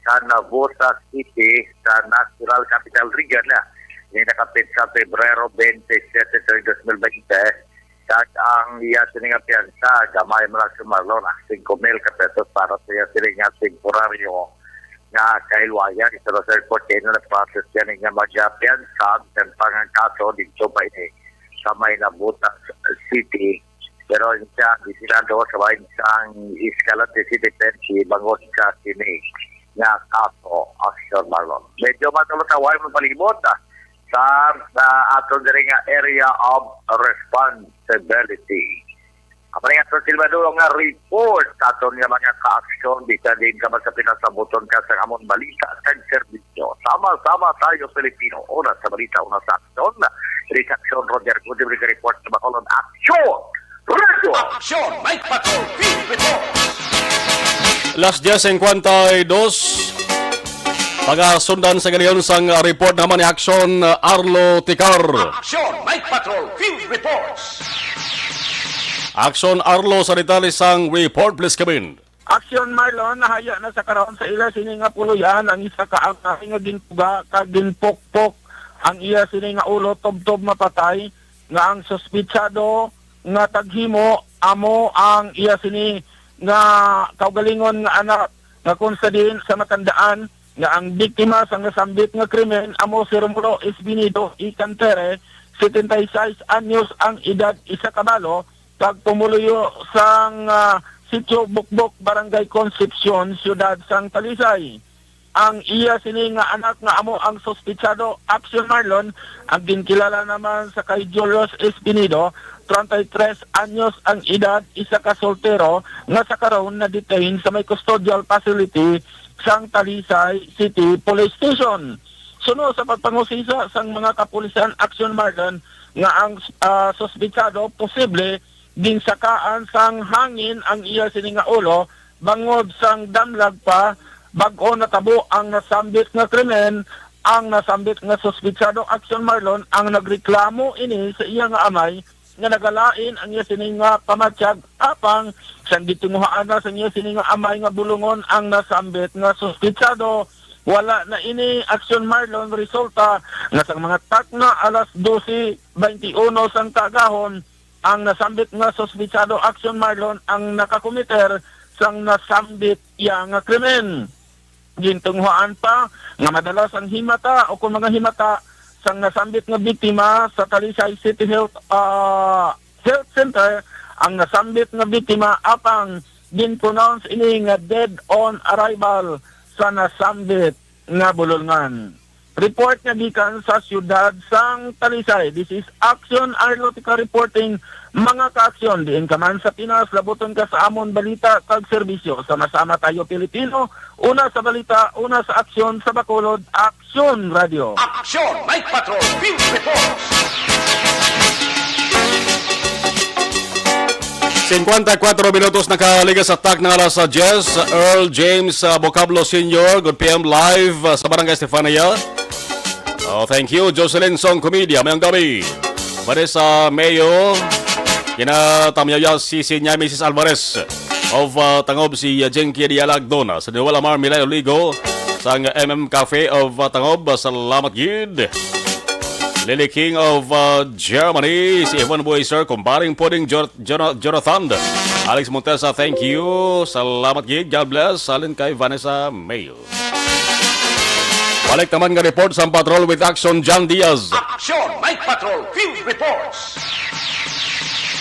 sa Navotas City sa National Capital Region, ah, ni nakapit sa Pebrero twenty-seven, twenty twenty. Kag ang iya sini nga piyansa, gamay man lang si Marlon, ah, singko mil ka pesos para sa iya sini nga temporaryo nga kahilwayan. Isa na sa report kay na process yan nga magpiyansa, bisan pa nga kaso dito pa ini sa may Navotas City. Pero siya, disinado sa bahin sang Escalante City P N P bangod sa kini nga kaso, Action Marlon. Medyo matulog sa way mo palibot, ah, sa, sa aton diri nga area of responsibility. Ang mga aton silbadulo nga report sa aton nga mga ka-aksyon, bisan din ka man sa pinasabuton ka sa amon balita kag serbisyo. Sama-sama tayo, Pilipino. Una sa balita, una sa aksyon. Diri sa aksyon, Roger Gooding, report sa Bacolod. Aksyon! Radyo! Aksyon! Night Patrol Field Report! Las diez cincuenta y dos. Pagasundan sa galiyon sang report naman ni Aksyon Arlo Ticar. Aksyon! Night Patrol Field Reports! Aksyon Arlo, sa detalye sang report, please come in. Aksyon Marlon, nahaya na sa karon sa ila sini nga puloy-an ang isa ka angay nga ginpuga kag ginpukpok ang iya sini nga ulo tubtob mapatay, nga ang suspitsado nga taghimo amo ang iya sini nga kaugalingon nga anak, nga kung sa diin sa matandaan nga ang biktima sang nasambit nga krimen amo si Romulo Espinido Icantere, setenta y seis anyos ang edad, isa ka balo, kag pumuluyo sang, ah, Sitio Bukbok, Barangay Concepcion, Siyudad sang Talisay. Ang iya sini nga anak nga amo ang suspitsado, Action Marlon, ang ginkilala naman sa kay Julius Espinido, treinta y tres anyos ang edad, isa ka soltero nga sa karon na-detain sa may custodial facility sang Talisay City Police Station. Suno sa pagpangusisa sang mga kapulisan, Action Marlon, nga ang, ah, suspitsado posible ginsakaan sang hangin ang iya sini nga ulo, bangod sang damlag pa, bag-o natabo ang nasambit nga krimen. Ang nasambit nga suspitsado, Action Marlon, ang nagreklamo ini sa iya nga amay nga nagalain ang iya sini nga pamatyag, apang sang gitinguhaan na sang iya sini nga amay nga bulungon ang nasambit nga suspitsado. Wala na ini, Action Marlon, resulta nga sang mga takna alas doce twenty-uno sang kaagahon, ang nasambit nga suspitsado, Action Marlon, ang nakakomiter sang nasambit iya nga krimen. Gintinguhaan pa nga madala sang himata o kon mga himata sang nasambit nga biktima sa Talisay City Health, ah, Health Center ang nasambit nga biktima, apang gin-pronounce ini nga dead on arrival sa nasambit nga bulolngan. Report nga gikan sa siyudad sang Talisay. This is Action Arlotica reporting, mga ka-aksyon, diin ka man sa Pinas, labuton ka sa amon balita kag serbisyo. Sama-sama tayo, Pilipino. Una sa balita, una sa aksyon, sa Bacolod, Aksyon Radio. Aksyon Night Patrol Field Report. Cincuenta y cuatro minutos nakaligas sa tak ng alas diyes. Earl James, ah, Vocablo Senior, good P M live, ah, sa Barangay Estefania. Oh, thank you, Jocelyn Song Comedia, mayong gabi. Vanessa Mayo, kina Tamyaya Sisi niya, Missus Alvarez of, ah, Tangob, si, ah, Jenky Dialagdon, ah, sa Duwal Amar Milay Oligo, sang M M Cafe of, ah, Tangob, ah, salamat gid. Lily King of, uh, Germany, si Evan Buiser, Kumbaring Puding, Jor-, Jona-, Jonathan. Alex Montesa, thank you. Salamat gid. God bless. Halin kay Vanessa Mayo. Balik naman nga report sa Patrol with Action John Diaz. Action Night Patrol Field Reports.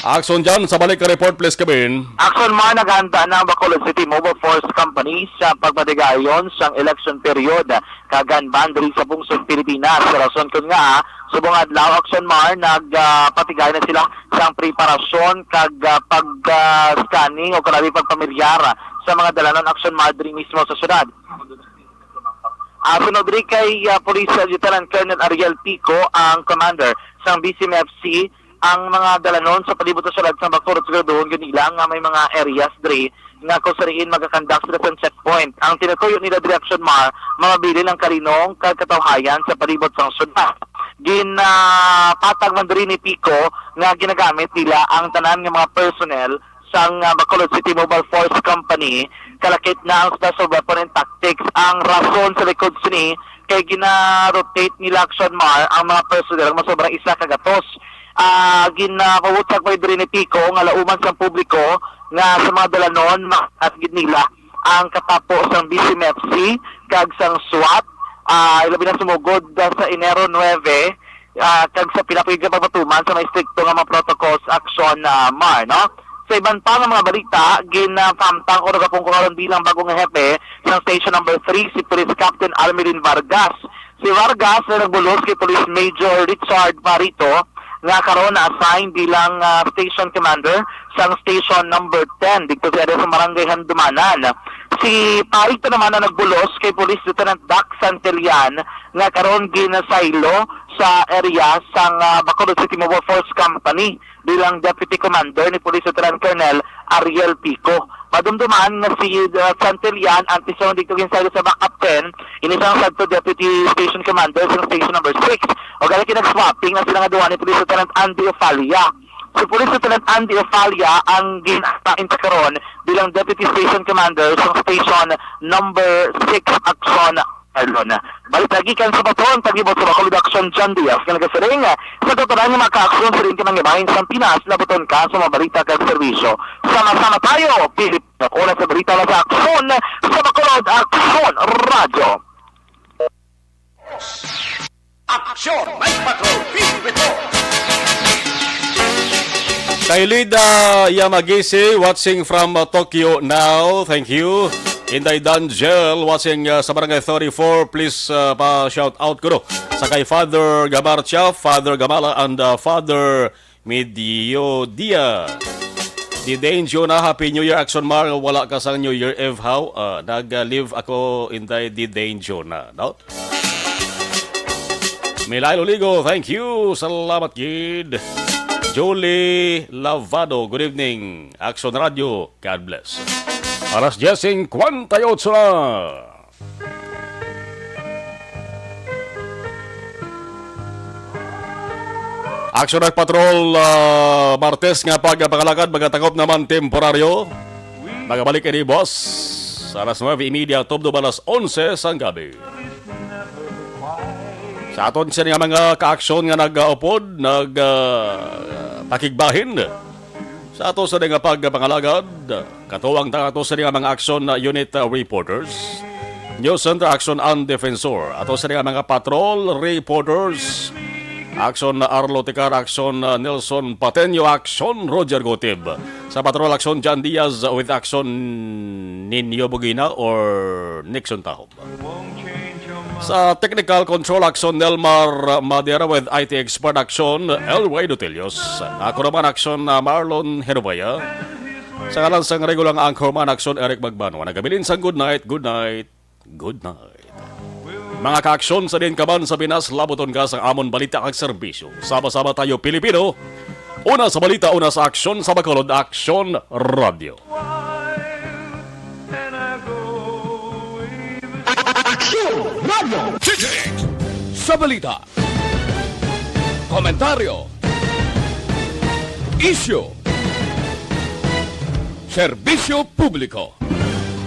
Action John, sa balik nga report, please, Kevin. Action man, naghanda na ang Bacolod City Mobile Force Company sa pagpatigayon sang election period kag gun ban diri sa pungsod Pilipinas. Sa rason kun nga, subong adlaw, Action Mar, nag, ah, patigay na sila sang preparasyon kag, ah, pag, ah, scanning o kalabi pagpamilyar sa mga dalanon, Action Mar, diri mismo sa syudad. Ah, sunod diri kay, ah, Police Lieutenant Colonel Ariel Pico, ang commander sang B C M F C, ang mga dalanon sa palibot sa syudad sang Bacolod, siguraduhon gid nila nga may mga areas diri nga kung sa diin magakandak sila sang checkpoint. Ang tinutuyo nila diri, Action Mar, mapabilin ang kalinong kag katawhayan sa palibot sang syudad. Ginapatag man diri ni Pico nga ginagamit nila ang tanan nga mga personnel sang, ah, Bacolod City Mobile Force Company, kalakip na ang Special Weapon and Tactics. Ang rason sa likod sini kay gina-rotate nila, Action Mar, ang mga personnel nga sobrang isa ka gatos. Ah, ginapabutyag pa diri ni Pico nga lauman sang publiko nga sa mga dalanon, makat gid nila ang katapo sang B C M F C kag sang SWAT, ah, ilabi na sumugod, ah, sa Enero nuebe, ah, kag sa pila pa gid ka pagpatuman sa mga estrikto nga mga protocols, Action, ah, Mar, no? Sa iban pa nga mga balita, ginahamtang o nagapungko karon bilang bag-o nga hepe sang Station Number Three si Police Captain Almelin Vargas. Si Vargas na nagbulos kay Police Major Richard Marito, nga karon na-assign bilang, ah, Station Commander sang Station Number Ten dito sa area sa Barangay Handumanan. Si Paito naman na nagbulos kay Police Lieutenant Doc Santillan, nga karon ginasaylo sa area sang, ah, Bacolod City Mobile Force Company bilang Deputy Commander ni Police Lieutenant Colonel Ariel Pico. Madumduman nga si, uh, Santillan ang tisoon dito ginsaylo sa Backup Ten, ini sang sadto Deputy Station Commander sa Station Number Six. O gani kinag-swapping na sila nga duha ni Police Lieutenant Andy Ofalia. Si Police Lieutenant Andy Ofalia ang gin-assign karon bilang Deputy Station Commander sa Station Number Six, Action Arlon. Balita gikan sa Patron, tagibot sa Bacolod Action, John Diaz, nga nagasiring, sa totolan nga mga kaaksyon sa rin kanang ibahin sa Pinas, labuton ka sa mga balita kag serbisyo. Sama-sama tayo, Pilipino. Una sa balita na sa Aksyon, sa Bacolod Aksyon Radyo. Aksyon, may Patron, P P report. Kay Lida Yamagisi, watching from, uh, Tokyo now. Thank you. Inday Danjel, watching, uh, sa Barangay thirty-four. Please, uh, pa-shout out ko, no? Sa kay Father Gamarcha, Father Gamala, and, uh, Father Mediodia. Di Dane Jonah, Happy New Year, Action Mar. Wala ka sang New Year Eve, how? Uh, nag-, uh, live ako, Inday Di Dane Jonah, no? Milay Loligo, thank you. Salamat gid. Julie Lavado, good evening. Action Radio, God bless. Alas diyes singkwenta y otso na. Action Night Patrol, ah, Martes nga pagpangalagad, magatakop naman temporaryo. Magabalik ini, boss, alas nuebe y media, tubtob alas onse sang gabi. Sa aton sini nga mga kaaksyon nga nag-upod, nag, ah, pakigbahin sa ato sini nga pagpangalagad, katuwang ta ato sini nga mga aksyon na unit, ah, reporters, News Center Action and Defensor, ato sini nga mga patrol reporters, Action na Arlo Ticar, Action na Nelson Pateño, Action Roger Gotib. Sa patrol, Action John Diaz, with Action Nino Bugina or Nixon Tahob. Sa technical control, Action Nelmar Madera, with I T expert, Action Elway Dutilios. Ako naman, Action, uh, Marlon Herobaya. Sa ngalan sang regulang anchorman, Action Eric Magbanwa, nagabilin sang good night, good night, good night. Mga kaaksyon sa din kaban sa Pinas, labuton ka sa amon balita kag serbisyo. Sama-sama tayo, Pilipino. Una sa balita, una sa aksyon, sa Bacolod, Aksyon Radio. Aksyon Radio. Sa balita, komentaryo, isyu, serbisyo publiko.